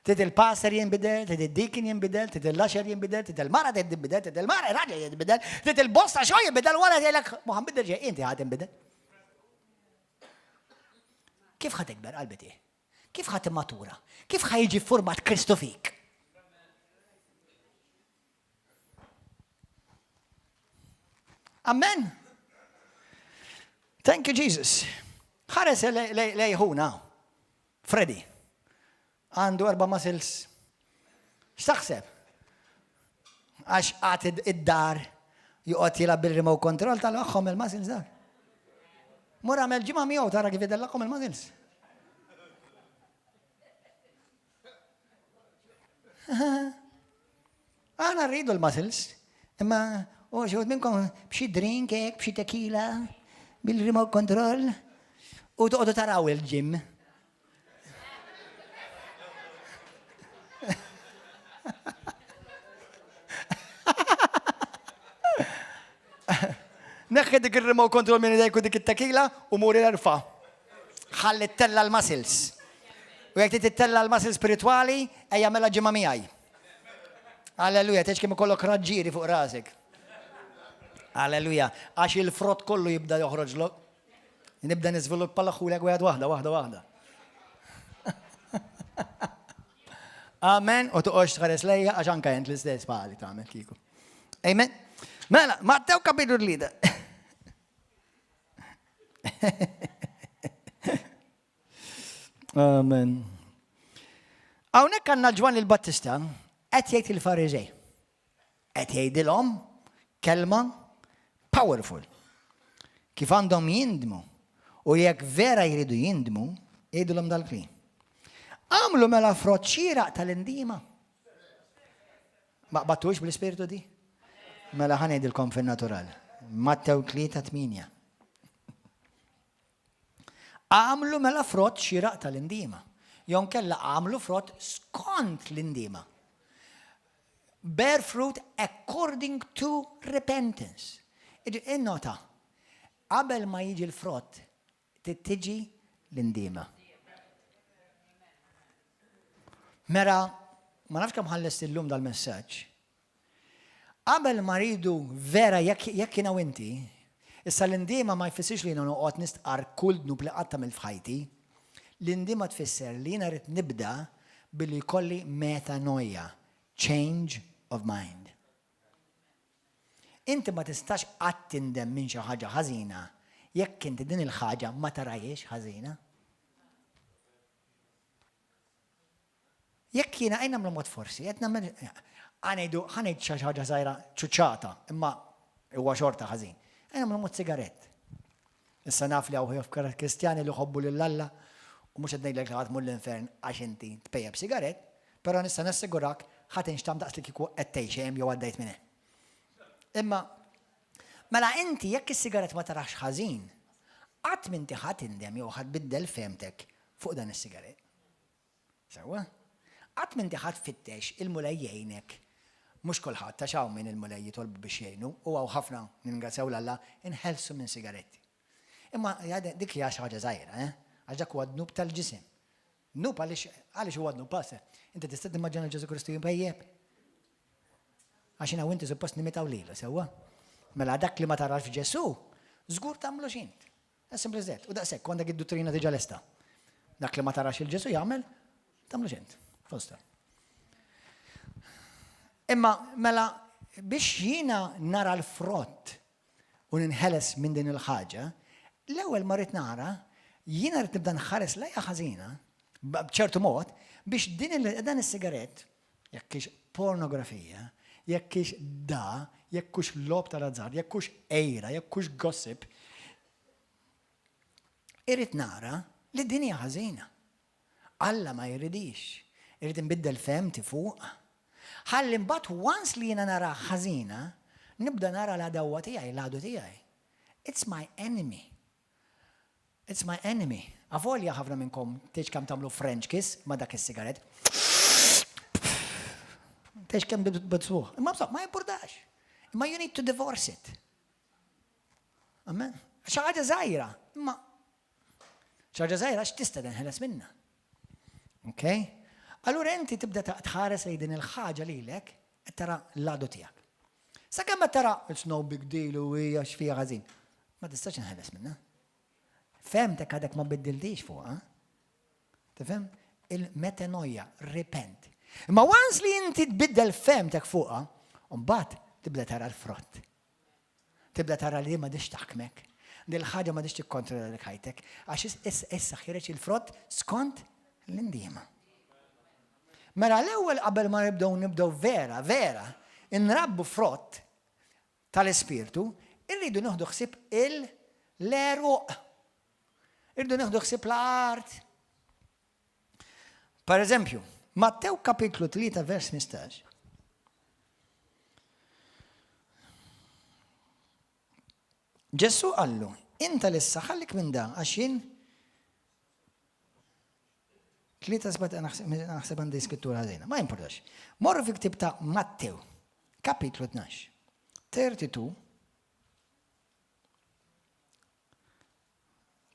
Trid il-pastor jinbidel, trid id-deacon jinbidel, trid il-lasher jinbidel, trid il-mara tinbidel, trid il-mara raġel jinbidel, trid il-bosta xogħol jinbidel wara jgħidlek ma ħanbidel xejn, inti ħad tinbidel. Kif ħa tikber qalbiti? Kif ħa timmatura? Kif ħa jiġi format Kristu fik? Amen. Thank you, Jesus. Ħares lejħuna, Freddy. Għandu erba' muscles. X'taħseb? Għax għad id-dar joqgħod jilgħab bil-remote control tal-aħħom il-muscles dak. Mur għamel ġimgħa miegħu tara kif idellaqhom il-muscles. Aħna rridu l-muscles, imma u xi minnkom b'xi drink hekk, b'xi tequila, bil-remote control, u toqgħodu taraw il-gym. Neħħi dik il-remote control minn idejk u dik it-tequila u muri l-erfa. Ħalli ttella l-muscles. U jekk trid ittella l-muscles spiritwali, ejja mela ġimgħa miegħi. Alleluja, tgħidx kemm ikollok raġġieri fuq rasek. Alleluja, għax il-frott kollu jibda joħroġlok. Nibda niżviluppa l-aħulek wieħed waħda, waħda, waħda. Amen, u toqgħodx tħares lejja għax anke int l-istess bħali tagħmel kieku. Amen. Mela, Mattew kapitlu tlieta. Amen. Hawnhekk għandna Ġwanni l-Battista qed jgħid il-Fariżej. Qed jgħidilhom kelma powerful. Kif għandhom jindmu u jekk vera jridu jindmu, jgħidilhom dal-kliem. Għamlu mela frott xieraq tal-indima. Ma qbattux bl-ispirtu di? Mela ħa ngħidilkom fin-natural. Mattew 3:8. Għamlu mela frott xieraq tal-indiema. Jew nkella għamlu frott skont l-indiema. Bear fruit according to repentance. Innota, qabel ma jiġi l-frott, tiġi l-indiema. Mela, ma nafx kemm ħallest illum dal-messaġġ. Qabel ma rridu vera jekk jekk jiena u inti, issa l-indiema ma jfissirx li jiena noqgħod nistqarr kull dnub li qatt għamilt f'ħajti. L-indiema tfisser li jiena rrid nibda billi jkolli metanoia, change of mind. Inti ma tistax qatt tindem minn xi ħaġa ħażina jekk inti din il-ħaġa ma tarahiex ħażina. Jekk jiena ejn nagħmlu mod forsi, qed nagħmel ħa ngħidu ħa ngħid xi ħaġa żgħira ċuċata, imma huwa xorta ħażin. Ejn nagħmlu mod sigarett. Issa naf li hawn Kristjani li jħobbu lil Alla u mhux qed ngħidlek li ħa tmur l-infern għax inti tpejjep sigarett, però nista' nassigurak ħa tinxtam daqs li kieku qed tgħix hemm jew għaddejt minn hemm. Imma mela inti jekk is-sigarett ma tarax ħażin, qatt m'inti ħa tindem jew ħa tbiddel fehmtek fuq dan is-sigarett. Sewwa? Qatt m'inti ħa tfittex il-Mulej jgħinek. Mhux kulħadd, għax hawn min il-Mulej jitolbu biex jgħinu, u hawn ħafna, nirringrazzjaw 'l Alla, inħelsu minn sigaretti. Imma dik hija xi ħaġa żgħira, eh? Għax dak huwa dnub tal-ġisem. Dnub għaliex għaliex huwa dnub, pastor? Inti tista' timmaġina lil Ġesù Kristu jpejjep? Għax jiena u inti suppost nimitaw lilu, sewwa? Mela dak li ma tarax f'Ġesù, żgur tagħmlux int. As simple as that. U daqshekk, għandek id-duttrina diġà lesta. Dak li ma tarax il-Ġesu jagħmel, tagħmlux int. Fosta. Imma mela biex jiena nara l-frott u ninħeles minn din il-ħaġa, l-ewwel ma rrid nara, jiena rrid nibda nħares lejha ħażina, b'ċertu mod, biex din dan is-sigarett, jekk hix pornografija, jekk hix da, jekk hux logħob tal-azzard, jekk hux għira, jekk hux gossip, irrid nara li din hija ħażina. Alla ma jridix. Irrid inbiddel fehmti fuq. Ħalli mbagħad once li jiena nara ħażina, nibda nara l-għadewwa tiegħi, l-għadu tiegħi. It's my enemy. It's my enemy. Avolja ħafna minnkom tgħidx kemm tagħmlu French kiss ma' dak is-sigarett. Tgħidx kemm bidsuh. Imma bżonn ma jimpurtax. Imma you need to divorce it. Amen. Xi ħaġa żgħira, imma xi ħaġa żgħira x'tista' tinħeles minnha. Ok? Allura inti tibda tħares lejn din il-ħaġa lilek qed tara l-għadu tiegħek. Sakemm qed tara it's no big deal u hija x'fiha ħażin. Ma tistax inħeles minnha. Fehmtek għadek ma biddiltix fuqha. Tifhem? Il-metanoia, repent. Imma once li inti tbiddel fehmtek fuqha, mbagħad tibda tara l-frott. Tibda tara li ma dix taħkmek. Dil ħaġa ma dix tikkontrolla lek ħajtek, għax issa ħireġ il-frott skont l-indiema. Mela l-ewwel qabel ma nibdew nibdew vera, vera, inrabbu frott tal-Ispirtu, irridu nieħdu ħsieb il-għeruq. Irridu nieħdu ħsieb l-art. Per eżempju, Mattew kapitlu 3 vers 15. Ġesù qallu, inta lissa ħallik minn da għax jien 3 naħseb għandi skrittura ħażina, ma importax. Morru fi ktib ta' Mattew, kapitlu 12, 32,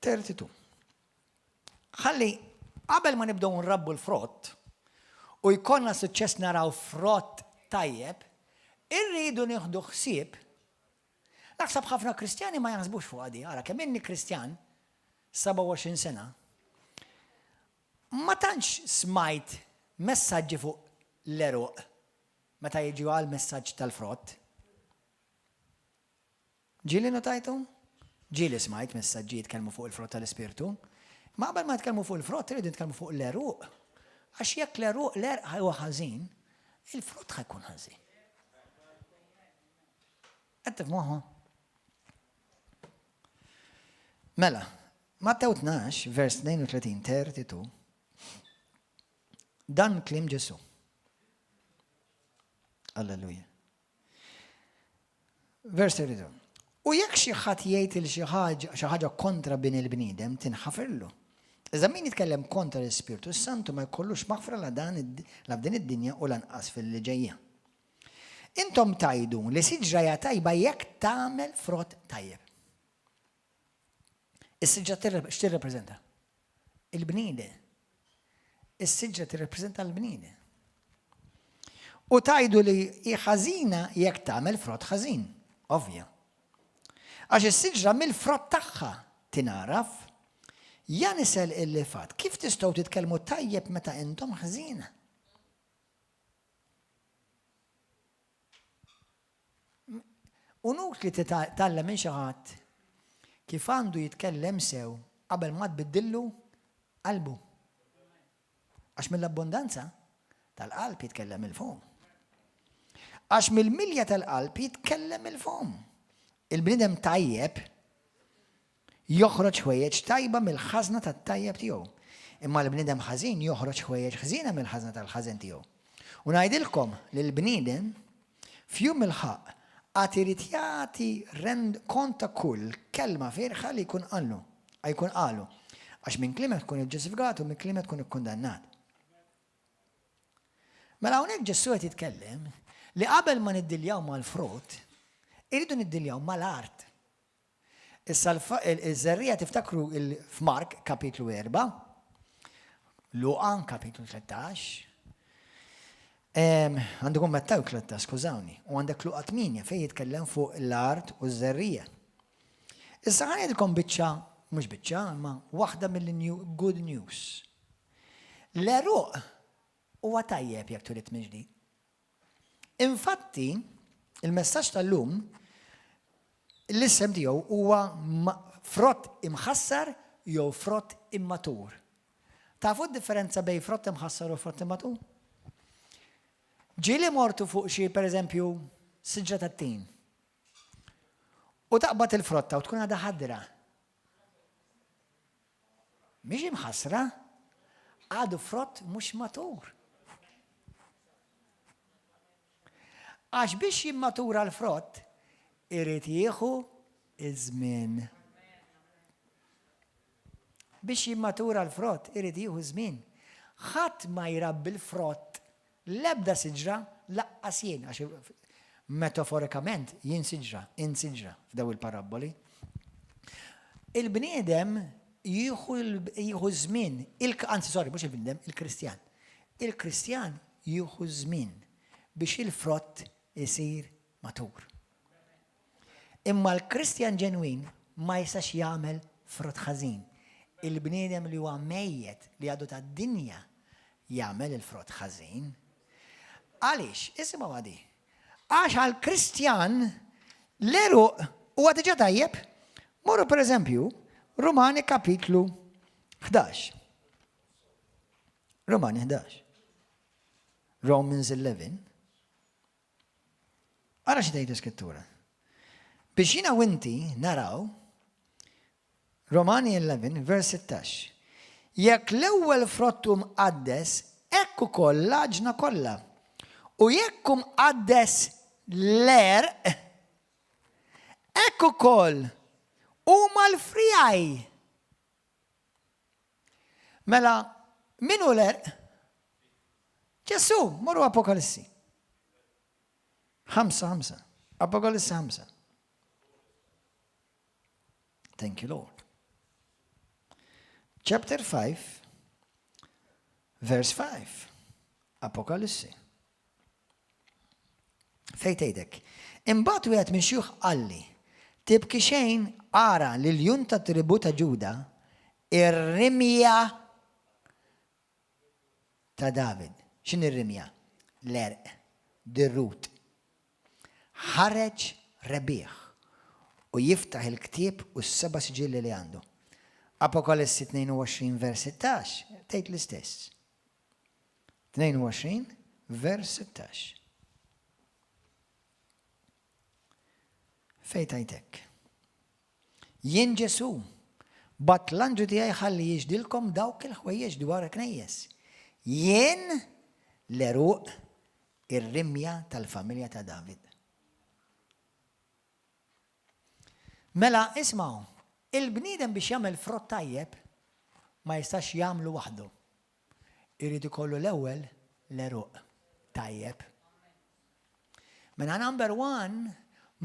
32. Ħalli qabel ma nibdew nrabbu l-frott u jkollna suċċess naraw frott tajjeb, irridu nieħdu ħsieb. Naħseb ħafna Kristjani ma jaħsbux fuq għadi, ara kemm inni Kristjan 27 sena, ma tantx smajt messaġġi fuq l-eruq meta jiġu għal messaġġ tal-frott. Ġieli notajtu? Ġieli smajt messaġġi jitkellmu fuq il-frott tal-Ispirtu. Imma qabel ma nitkellmu fuq il-frott irridu nitkellmu fuq l-għeruq. Għax jekk l-għeruq l-għerq huwa ħażin, il-frott ħa jkun ħażin. Qed tifhmuha? Mela, Mattew 12, vers 32, 32, dan kliem Ġesu. Alleluja. Vers 32. U jekk xi ħadd jgħid il xi ħaġa kontra bin il-bniedem tinħafirlu. Iżda min jitkellem kontra l-Ispirtu Santu ma jkollux maħfra la dan la f'din id-dinja u lanqas fil-li ġejja. Intom tajdu li siġra hija tajba jekk tagħmel frott tajjeb. Is-siġra x'tirrepreżenta? Il-bniedem. Is-siġra tirrepreżenta l-bniedem. U tajdu li hi ħażina jekk tagħmel frott ħażin. Ovvja. Għax is-siġra mill-frott tagħha tingħaraf. Ja nisel il-lifat, kif tistgħu titkellmu tajjeb meta intom ħżiena? U nutli titgħallem minn xi ħadd kif għandu jitkellem sew qabel ma tbiddillu qalbu. Għax mill-abbondanza tal-qalb jitkellem il-fomm. Għax mill-milja tal-qalb jitkellem il-fomm. Il-bniedem tajjeb Joħroġ ħwejjeġ tajba mill-ħażna tat-tajjeb tiegħu, imma l-bniedem ħażin joħroġ ħwejjeġ ħżiena mill-ħażna tal-ħażen tiegħu. U ngħidilkom li l-bniedem, f'jum il-ħaqq, għad irid jagħti rend kont ta' kull kelma fierħa li jkun qallu, jkun qalu, għax minn kliemek tkun iġġustifikat u minn kliemek tkun ikkundannat. Mela hawnhekk Ġesù qed jitkellem li qabel ma niddiljaw mal-frott, irridu niddiljaw mal-art. Issa l-żerriegħa tiftakru f'Mark kapitlu 4, Luqa kapitlu 13, għandu Mattew 13, skużawni, u għandek Luqa 8 fejn jitkellem fuq l-art u ż-żerriegħa. Issa ħa ngħidilkom biċċa, mhux biċċa, imma waħda mill-good news. L-għeruq huwa tajjeb jekk turid minn ġdid. Infatti, il-messaġġ tal-lum, l-isem tiegħu huwa frott imħassar jew frott immatur. Tafu d-differenza bejn frott imħassar u frott immatur? Ġieli mortu fuq xi pereżempju siġra tat-tin. U taqbad il-frotta u tkun għadha ħadra. Mhix imħassra, għadu frott mhux matur. Għax biex jimmatura l-frott, irid jieħu iż-żmien. Biex jimmatura l-frott, irid jieħu żmien. Ħadd ma jrabbi l-frott l-ebda siġra laqqas jien, għax metaforikament jien siġra, int siġra f'daw il-parabboli. Il-bniedem jieħu jieħu żmien, anzi sorry, mhux il-bniedem, il-Kristjan. Il-Kristjan jieħu żmien biex il-frott isir matur. Imma l-Kristjan ġenwin ma jistax jagħmel frott ħażin. Il-bniedem li huwa mejjet li għadu tad-dinja jagħmel il-frott ħażin. Għaliex? Isimgħu di. Għax għall-Kristjan l-għeruq huwa diġà tajjeb. Morru pereżempju Rumani kapitlu 11. Rumani 11. Romans 11. Ara xi tgħid l-Iskrittura. Biex jiena u inti naraw Romani 11, vers 16. Jekk l-ewwel frott hu mqaddes, hekk ukoll l-għaġna kollha. U jekk hu mqaddes l-għerq, hekk ukoll huma l-friegħi. Mela, min hu l-għerq? Ġesù, morru Apokalissi. Ħamsa, ħamsa. Apokalissi ħamsa. Thank you, Lord. Chapter 5, verse 5. Apokalissi. Fejn tgħidek. Imbagħad wieħed minn xjuħ qalli, tibki xejn ara li l-jun ta' tribu ta' Ġuda ir-rimja ta' David. X'inhi r-rimja? L-għerq, the root. Ħareġ rebbieħ u jiftaħ il-ktieb u s-seba' siġilli li għandu. Apokalissi 22 vers 16 tgħid l-istess. 22 vers 16. Fejn tgħid hekk? Jien Ġesù, bgħatt l-anġlu tiegħi ħalli jixhdilkom dawk il-ħwejjeġ dwar il-knejjes. Jien l-għeruq ir-rimja tal-familja ta' David. Mela, ismgħu, il-bniedem biex jagħmel frott tajjeb ma jistax jagħmlu waħdu. Irid ikollu l-ewwel l-għeruq tajjeb. Mela number one,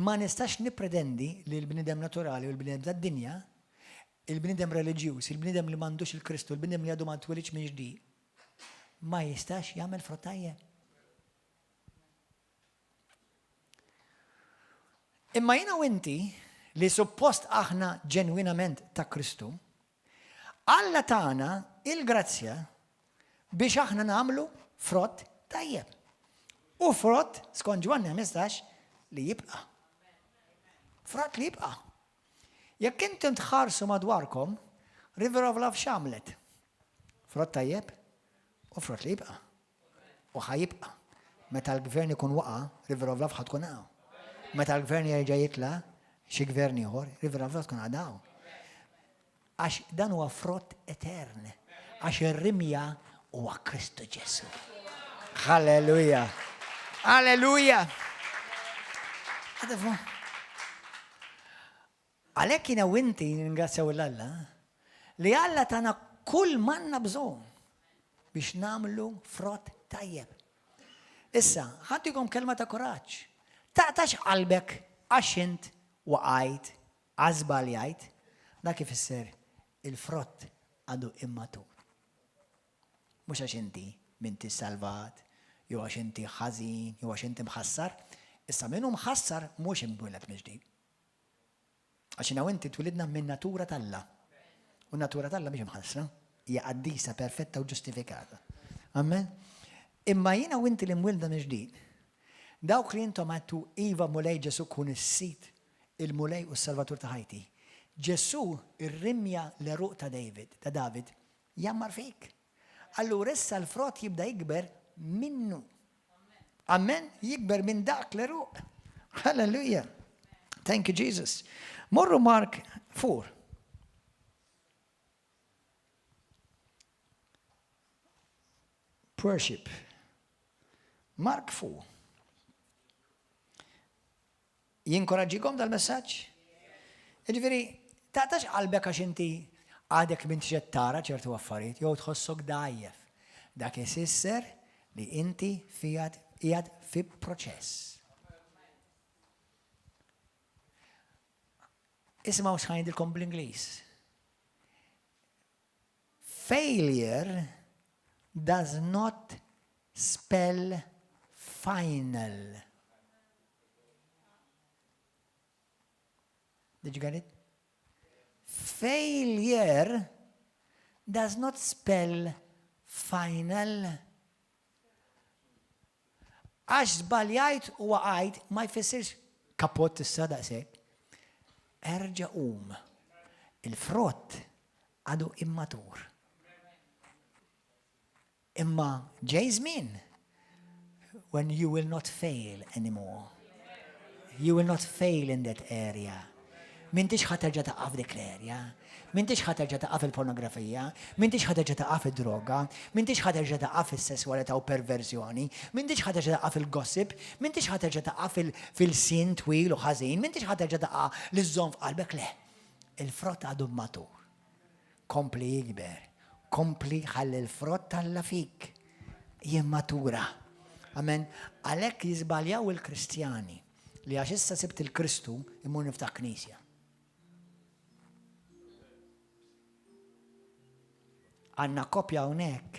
ma nistax nippretendi li l-bniedem naturali u l-bniedem tad-dinja, il-bniedem reliġjuż, il-bniedem li m'għandux il-Kristu, il-bniedem li għadu ma twilidx minn ġdid, ma jistax jagħmel frott tajjeb. Imma jiena u inti li suppost aħna ġenwinament ta' Kristu, Alla tana il-grazzja biex aħna nagħmlu frott tajjeb. U frott, skont Ġwanni 15, li jibqa'. Frott li jibqa'. Jekk intom tħarsu madwarkom, River of Love x'għamlet? Frott tajjeb u frott li jibqa'. U ħa jibqa'. Meta l-gvern ikun waqa', River of Love ħa tkun hawn. Meta l-gvern jerġa' jitla', xi gvern ieħor, River of Love tkun għadha hawn. Għax dan huwa frott etern. Għax ir-rimja huwa Kristu Ġesù. Halleluja! Halleluja! Għalhekk jiena u inti ningrazzjaw 'l Alla li Alla tana kull m'għandna bżonn biex nagħmlu frott tajjeb. Issa, ħa ntikom kelma ta' kuraġġ. Taqtax qalbek għax int waqajt, għax żbaljajt, dak ifisser il-frott għadu immatur. Mhux għax inti m'intix salvat, jew għax inti ħażin, jew għax inti mħassar. Issa min hu mħassar mhux imwieled mill-ġdid. Għax jiena u inti twilidna min-natura t'Alla. U n-natura t'Alla mhix imħassra, hija qaddisa, perfetta u ġustifikata. Amen? Imma jiena u inti li mwilda mill-ġdid, dawk li intom għedtu iva Mulej Ġesù kun is-Sid, il-Mulej u s-Salvatur ta' ħajti. Ġesù rrimja l-għeruq ta' David, ta' David, jgħammar fik. Allura issa l-frott jibda jikber minnu. Amen, jikber minn dak l-eruq. Hallelujah. Thank you, Jesus. Morru Mark 4. Worship. Mark 4. Jinkoraġġikom dal-messaġġ? Jiġifieri, taqtax qalbek għax inti għadek m'intix qed tara ċertu affarijiet jew tħossok dgħajjef. Dak isisser li inti fiegħed qiegħed fi proċess. Isimgħu x'ħajdilkom bl-Ingliż. Failure does not spell final. Did you get it? Failure does not spell final. Għax żbaljajt u waqajt ma jfissirx kapott issa daqshekk. Erġa' qum. Il-frott għadu immatur. Imma ġej żmien when you will not fail anymore. You will not fail in that area. M'intix ħa terġa' taqa' f'dik l-area. M'intix ħa terġa' taqa' fil-pornografija. M'intix ħa terġa' taqa' fid-droga. M'intix ħa terġa' taqa' fis-sesswalità u perverżjoni. M'intix ħa terġa' taqa' fil-gossip. M'intix ħa terġa' taqa' fil-sin twil u ħażin. M'intix ħa terġa' taqa' li żżomm f'qalbek le. Il-frott għadu matur. Kompli jikber. Kompli ħalli l-frott t'Alla fik jimmatura. Amen. Għalhekk jiżbaljaw il-Kristjani li għax issa sibt il-Kristu immur niftaħ knisja. Għandna kopja hawnhekk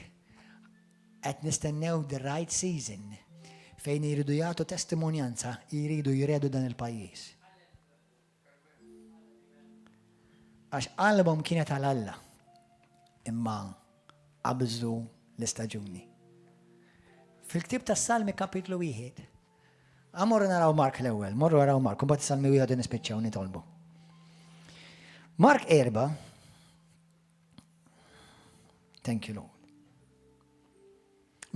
qed nistennew the right season fejn jridu jagħtu testimonjanza, jridu jredu dan il-pajjiż. Għax qalbhom kienet għal Alla, imma qabżu l-istaġuni. Fil-ktib tas-Salmi kapitlu wieħed, Morru naraw Mark l-ewwel, morru naraw Mark, u mbagħad Salmi wieħed nispiċċaw nitolbu. Mark erba' Thank you Lord.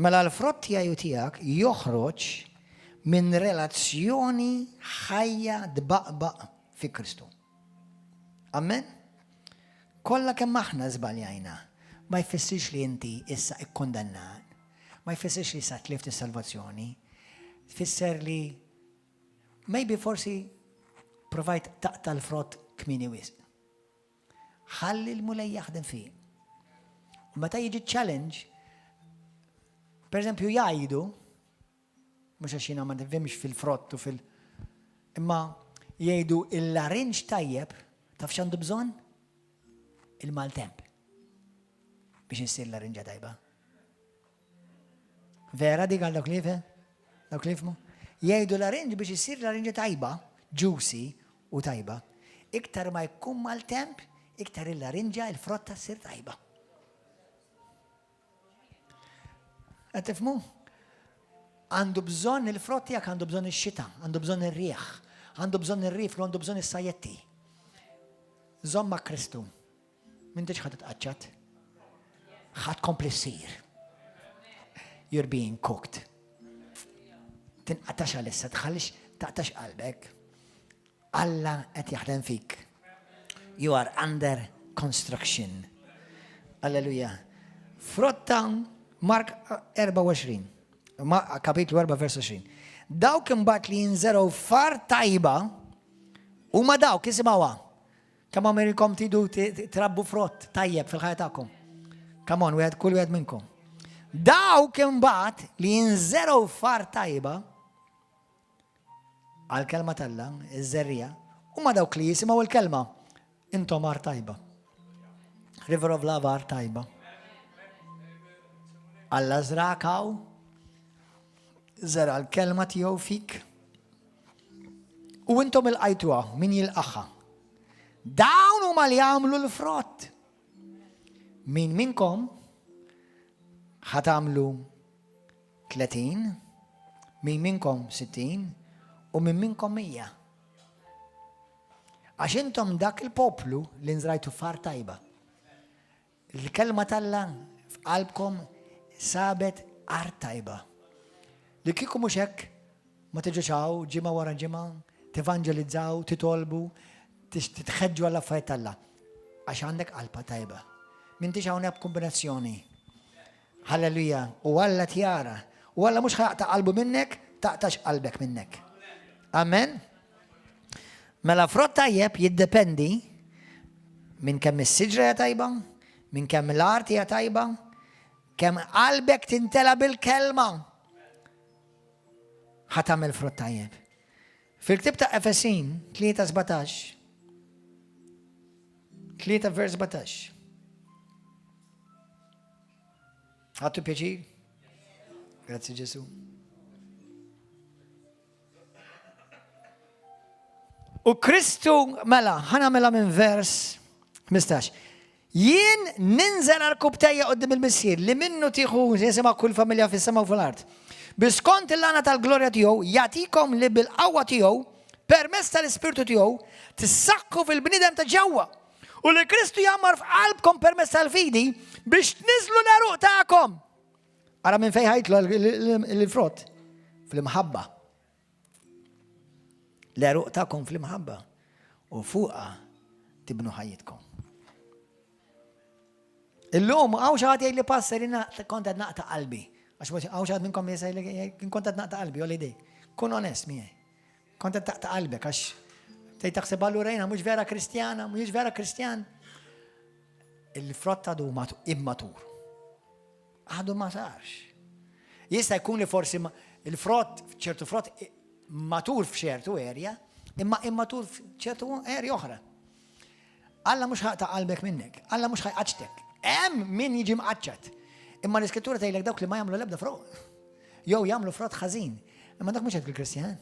Mela l-frott tiegħi u tiegħek joħroġ minn relazzjoni ħajja tbaqbaq fi Kristu. Amen? Kollha kemm aħna żbaljajna, ma jfissirx li inti issa ikkundannat, ma jfissirx li issa tlift is-salvazzjoni, tfisser li maybe forsi provajt taqta' l-frott kmieni wisq. Ħalli l-Mulej jaħdem fik. U meta jiġi challenge, per eżempju jgħidu, mhux għax jiena ma nifhimx fil-frott u fil- imma jgħidu il-larinġ tajjeb taf x'għandu bżonn? Il-maltemp biex issir larinġa tajba. Vera dik għal dawk li jifhem? Dawk li jifhmu? Jgħidu larinġ biex issir larinġa tajba, juicy u tajba. Iktar ma jkun maltemp, iktar il-larinġa, il-frotta ssir tajba. Qed tifhmu? Għandu bżonn il-frott tiegħek għandu bżonn ix-xita, għandu bżonn ir-riħ, għandu bżonn ir-riflu, għandu bżonn is-sajjetti. Żomm ma' Kristu. M'intix ħa titqaċċat. Ħa tkompli ssir. You're being cooked. Tinqatax għalissa, tħallix taqtax qalbek. Alla qed jaħdem fik. You are under construction. Alleluja. Frotta Mark 24. Kapitlu 4 vers 20. Dawk imbagħad li jinżergħu far tajba huma dawk isimgħuha. Kemm hawn minnkom tridu trabbu frott tajjeb fil-ħajja tagħkom? Come on, wieħed kull wieħed minnkom. Dawk imbagħad li jinżergħu far tajba għal-kelma t'Alla, iż-żerrija, huma dawk li jisimgħu l-kelma. Intom art tajba. River of Love art tajba. Alla żrakaw, żera l-kelma tiegħu fik. U intom ilqajtuha, min jilqagħha. Dawn huma li jagħmlu l-frott. Min minnkom ħa tagħmlu 30, min minnkom 60 u min minnkom 100. Għax intom dak il-poplu li nżrajtu f'art tajba. Il-kelma t'Alla f'qalbkom sabet art tajba. Li kieku mhux hekk, ma tiġux hawn ġimgħa wara ġimgħa, tevanġelizzaw, titolbu, titħeġġu għall affarijiet t'Alla. Għax għandek qalba tajba. M'intix hawnhekk b'kombinazzjoni. Halleluja. U Alla tjara. U Alla mhux ħa jaqta' qalbu minnek, taqtax qalbek minnek. Amen. Mela frott tajjeb jiddependi minn kemm is-siġra hija tajba, minn kemm l-art hija tajba, kemm qalbek tintela bil-kelma. Ħa tagħmel frott tajjeb. Fil-ktib ta' Efesin 3:17. 3 vers 17. Ħadtu pjaċir? Grazzi Ġesu. U Kristu, mela, ħana mela minn vers 15. Jien ninżel għal kubtejja qoddim il-Missier li minnu tieħu jisimha kull familja fis-sema u fl-art. Biskont il-lana tal-glorja tiegħu jagħtikom li bil-qawwa tiegħu permezz tal-Ispirtu tiegħu tissaħħu fil-bniedem ta' ġewwa u li Kristu jgħammar f'qalbkom permezz tal-fidi biex tniżlu l-għeruq tagħkom. Ara minn fejn ħajtlu l-frott fl-imħabba. L-għeruq tagħkom fl-imħabba u fuqha tibnu ħajjitkom. Illum hawn xi ħadd jgħid li passer kont qed naqta' qalbi. Għax hawn xi ħadd minnkom jgħid kont qed naqta' qalbi, jolli idejk. Kun onest miegħi. Kont qed taqta' qalbek għax tgħid taħseb allura jiena mhux vera Kristjana, mhux vera Kristjan. Il-frott għadu immatur. Għadu ma sarx. Jista' jkun li forsi il-frott, ċertu frott matur f'ċertu area, imma immatur f'ċertu area oħra. Alla mhux ħa jaqta' qalbek minnek, Alla mhux ħa jqaċċtek. Hemm min jiġi mqaċċat. Imma l-Iskrittura tgħidlek dawk li ma jagħmlu l-ebda frott. Jew jagħmlu frott ħażin. Imma dak mhux qed il-Kristjan.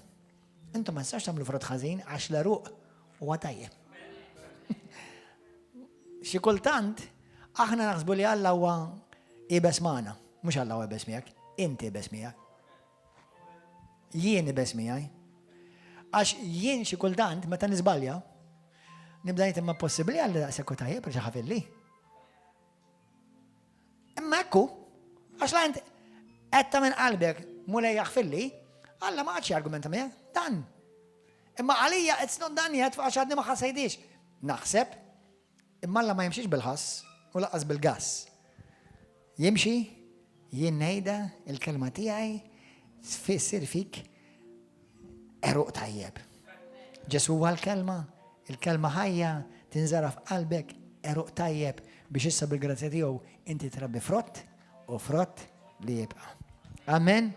Intom ma tistax tagħmlu frott ħażin għax l-għeruq huwa tajjeb. Xi kultant aħna naħsbu li Alla huwa ibes magħna. Mhux Alla huwa ibes miegħek, inti ibes miegħek. Jien ibes miegħi. Għax jien xi kultant meta niżbalja, nibda ngħid imma possibbli Alla daqshekk hu tajjeb għax ħafilli. Imma ekku, għax la int qed minn qalbek Mulej jaħfilli, Alla ma qagħadx jargumenta miegħek, dan. Imma għalija it's not done yet għax għadni ma ħassejtix. Naħseb, imma Alla ma jimxiex bil-ħass u laqqas bil-gass. Jimxi, jien ngħidha il-kelma tiegħi tfissir fik Għeruq tajjeb. Ġesù huwa l-kelma, il-kelma ħajja tinżara f'qalbek għeruq tajjeb biex issa bil-grazzja tiegħu inti trabbi frott u frott li jibqa'. Amen.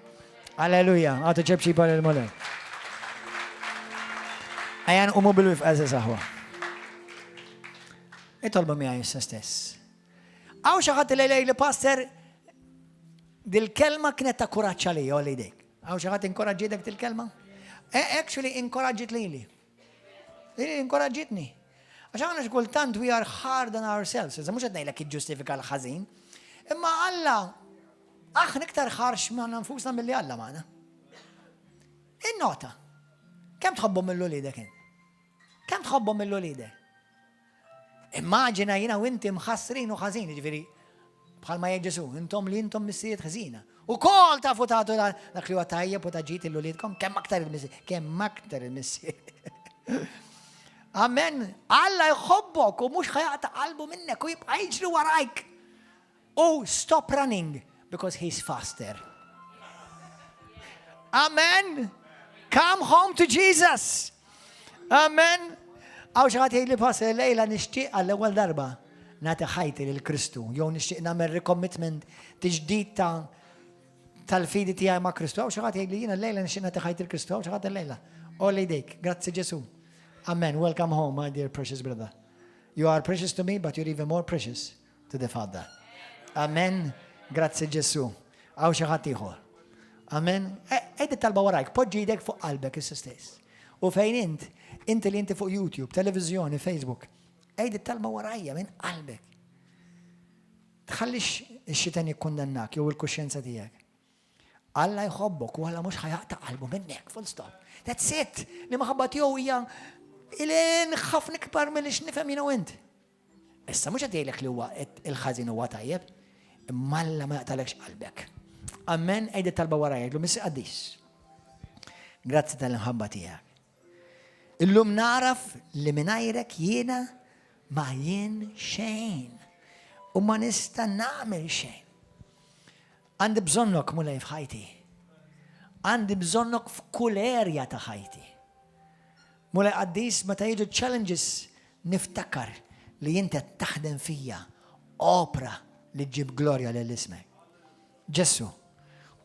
Alleluja. Għatu ċebċiba lil Mulej. Ejja nqumu bil-wieqfa għeżież aħwa. Itolbu miegħi issa stess. Hawn xi ħadd li li pastor dil-kelma kienet ta' kuraġġ għalija għolli jdejk. Hawn xi ħadd inkoraġġitek dil-kelma? E, actually inkoraġġit lili. Lili inkoraġġitni. Għax aħna xi kultant we are hard on ourselves. Iżda mhux qed ngħidlek iġġustifika l-ħażin. Imma Alla aħna iktar ħarx ma' nfusna milli Alla magħna. Innota. Kemm tħobbhom mill-uliedek int? Kemm tħobbhom mill-uliedek? Immaġina jiena u inti mħassrin u ħażin, jiġifieri bħalma jgħid Ġesù, intom li intom missieriet ħżina. U kol tafu tagħtu dak li huwa tajjeb u ta' ġid lil uliedkom, kemm aktar il-missier, kemm aktar il-missier. Amen. Alla jħobbok u mhux ħa jaqta' qalbu minnek u jibqa' jiġri warajk. U stop running because he's faster. Amen. Come home to Jesus. Amen. Hawn xi ħadd jgħid li pastor lejla nixtieq għall-ewwel darba nagħti ħajti lil Kristu jew nixtieq nagħmel recommitment tiġdid ta' tal-fidi tiegħi ma' Kristu. Hawn xi ħadd jgħid li jiena lejla nixtieq nagħti ħajti lil Kristu. Hawn xi ħadd lejla. Għolli jdejk. Grazzi Ġesu. Amen. Welcome home, my dear precious brother. You are precious to me, but you're even more precious to the Father. Amen. Grazzi Ġesu. Hawn xi ħadd ieħor. Amen. Għid it-talba warajk, poġġi jdek fuq qalbek issa stess. U fejn int, inti li inti fuq YouTube, televizjoni, Facebook, għid it-talba warajja minn qalbek. Tħallix ix-xitan jikkundannak jew il-kuxjenza tiegħek. Alla jħobbok u Alla mhux ħa jaqta' qalbu minnek, full stop. That's it. Li maħabba tiegħu hija ilin ħafna ikbar milli x'nifhem jiena u int. Issa mhux qed jgħidlek li huwa il-ħażin huwa tajjeb, imma Alla ma jaqtalekx qalbek. Amen, għid it-talba wara jgħidlu Missier qaddis. Grazzi tal-imħabba tiegħek. Illum naraf li mingħajrek jiena ma jien xejn u ma nista' nagħmel xejn. Għandi bżonnok Mulej f'ħajti. Għandi bżonnok f'kull erja ta' ħajti. Mulej qaddis meta jiġu challenges niftakar li inti qed taħdem fija opra li ġġib glorja lil ismek. Ġesù,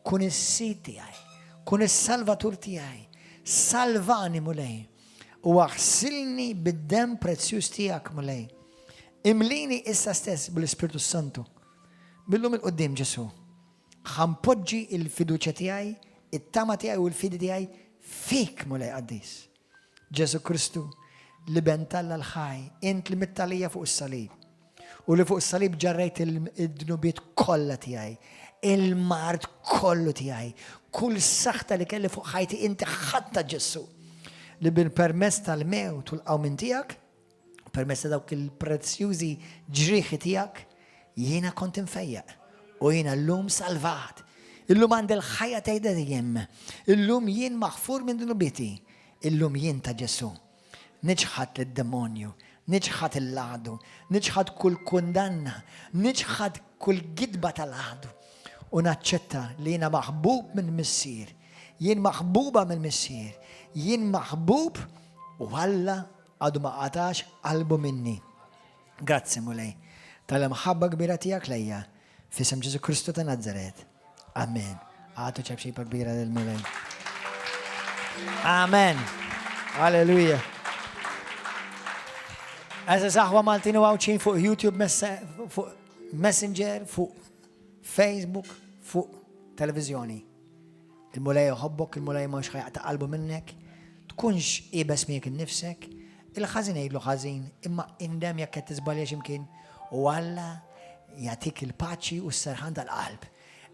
kun is-sid tiegħi, kun is-salvatur tiegħi, salvani Mulej u aħsilni bid-demm prezzjuż tiegħek Mulej. Imlini issa stess bl-Ispirtu Santu. Mil-lum 'il quddiem, Ġesù, ħa npoġġi il-fiduċja tiegħi, it-tama tiegħi u l-fidi tiegħi fik, Mulej Qaddis. Ġesù Kristu, l-Iben t'Alla l-ħaj, int li mitt għalija fuq is-salib. U li fuq is-salib ġarrejt id-dnubiet kollha tiegħi, il-mard kollu tiegħi, kull saħta li kelli fuq ħajti inti ħadtha, Ġesù. Li bil-permess tal-mewt u l-qawmien tiegħek, permess ta' dawk il-prezzjużi ġrieħi tiegħek, jiena kont imfejjaq u jiena llum salvat. Illum għandi l-ħajja ta' dejjem. Illum jien maħfur minn dnubieti. Illum jien ta' Ġesù. Niċħad lid-demonju, niċħad l-għadu, niċħad kull kundanna, niċħad kull gidba tal-għadu. U naċċetta li jiena maħbub minn Missier. Jien maħbuba minn Missier. Jien maħbub u Alla għadu ma qatax qalbu minni. Grazzi, Mulej, tal-imħabba kbira tiegħek lejja, f'isem Ġesù Kristu ta' Nazaret. Amen. Agħtu ċapċipa kbira lill-Mulej. Amen. Alleluja. Għeżież aħwa Maltin u Għawdxin fuq YouTube, fuq Messenger, fuq Facebook, fuq televizjoni. Il-Mulej jħobbok, il-Mulej mhux ħa jaqta' qalbu minnek, tkunx iebes miegħek innifsek, il-ħażin għidlu ħażin, imma indem jekk qed tiżbalja x'imkien u Alla jagħtik il-paċi u s-serħan tal-qalb.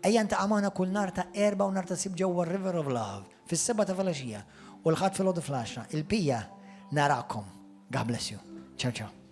Ejja iltaqa' magħna kull nhar ta' Erbgħa u nhar ta' Sibt ġewwa River of Love fis-7 ta' filgħaxija u l-Ħadd filgħodu fl-10. Il-pija narakom. God bless you. Ciao, ciao.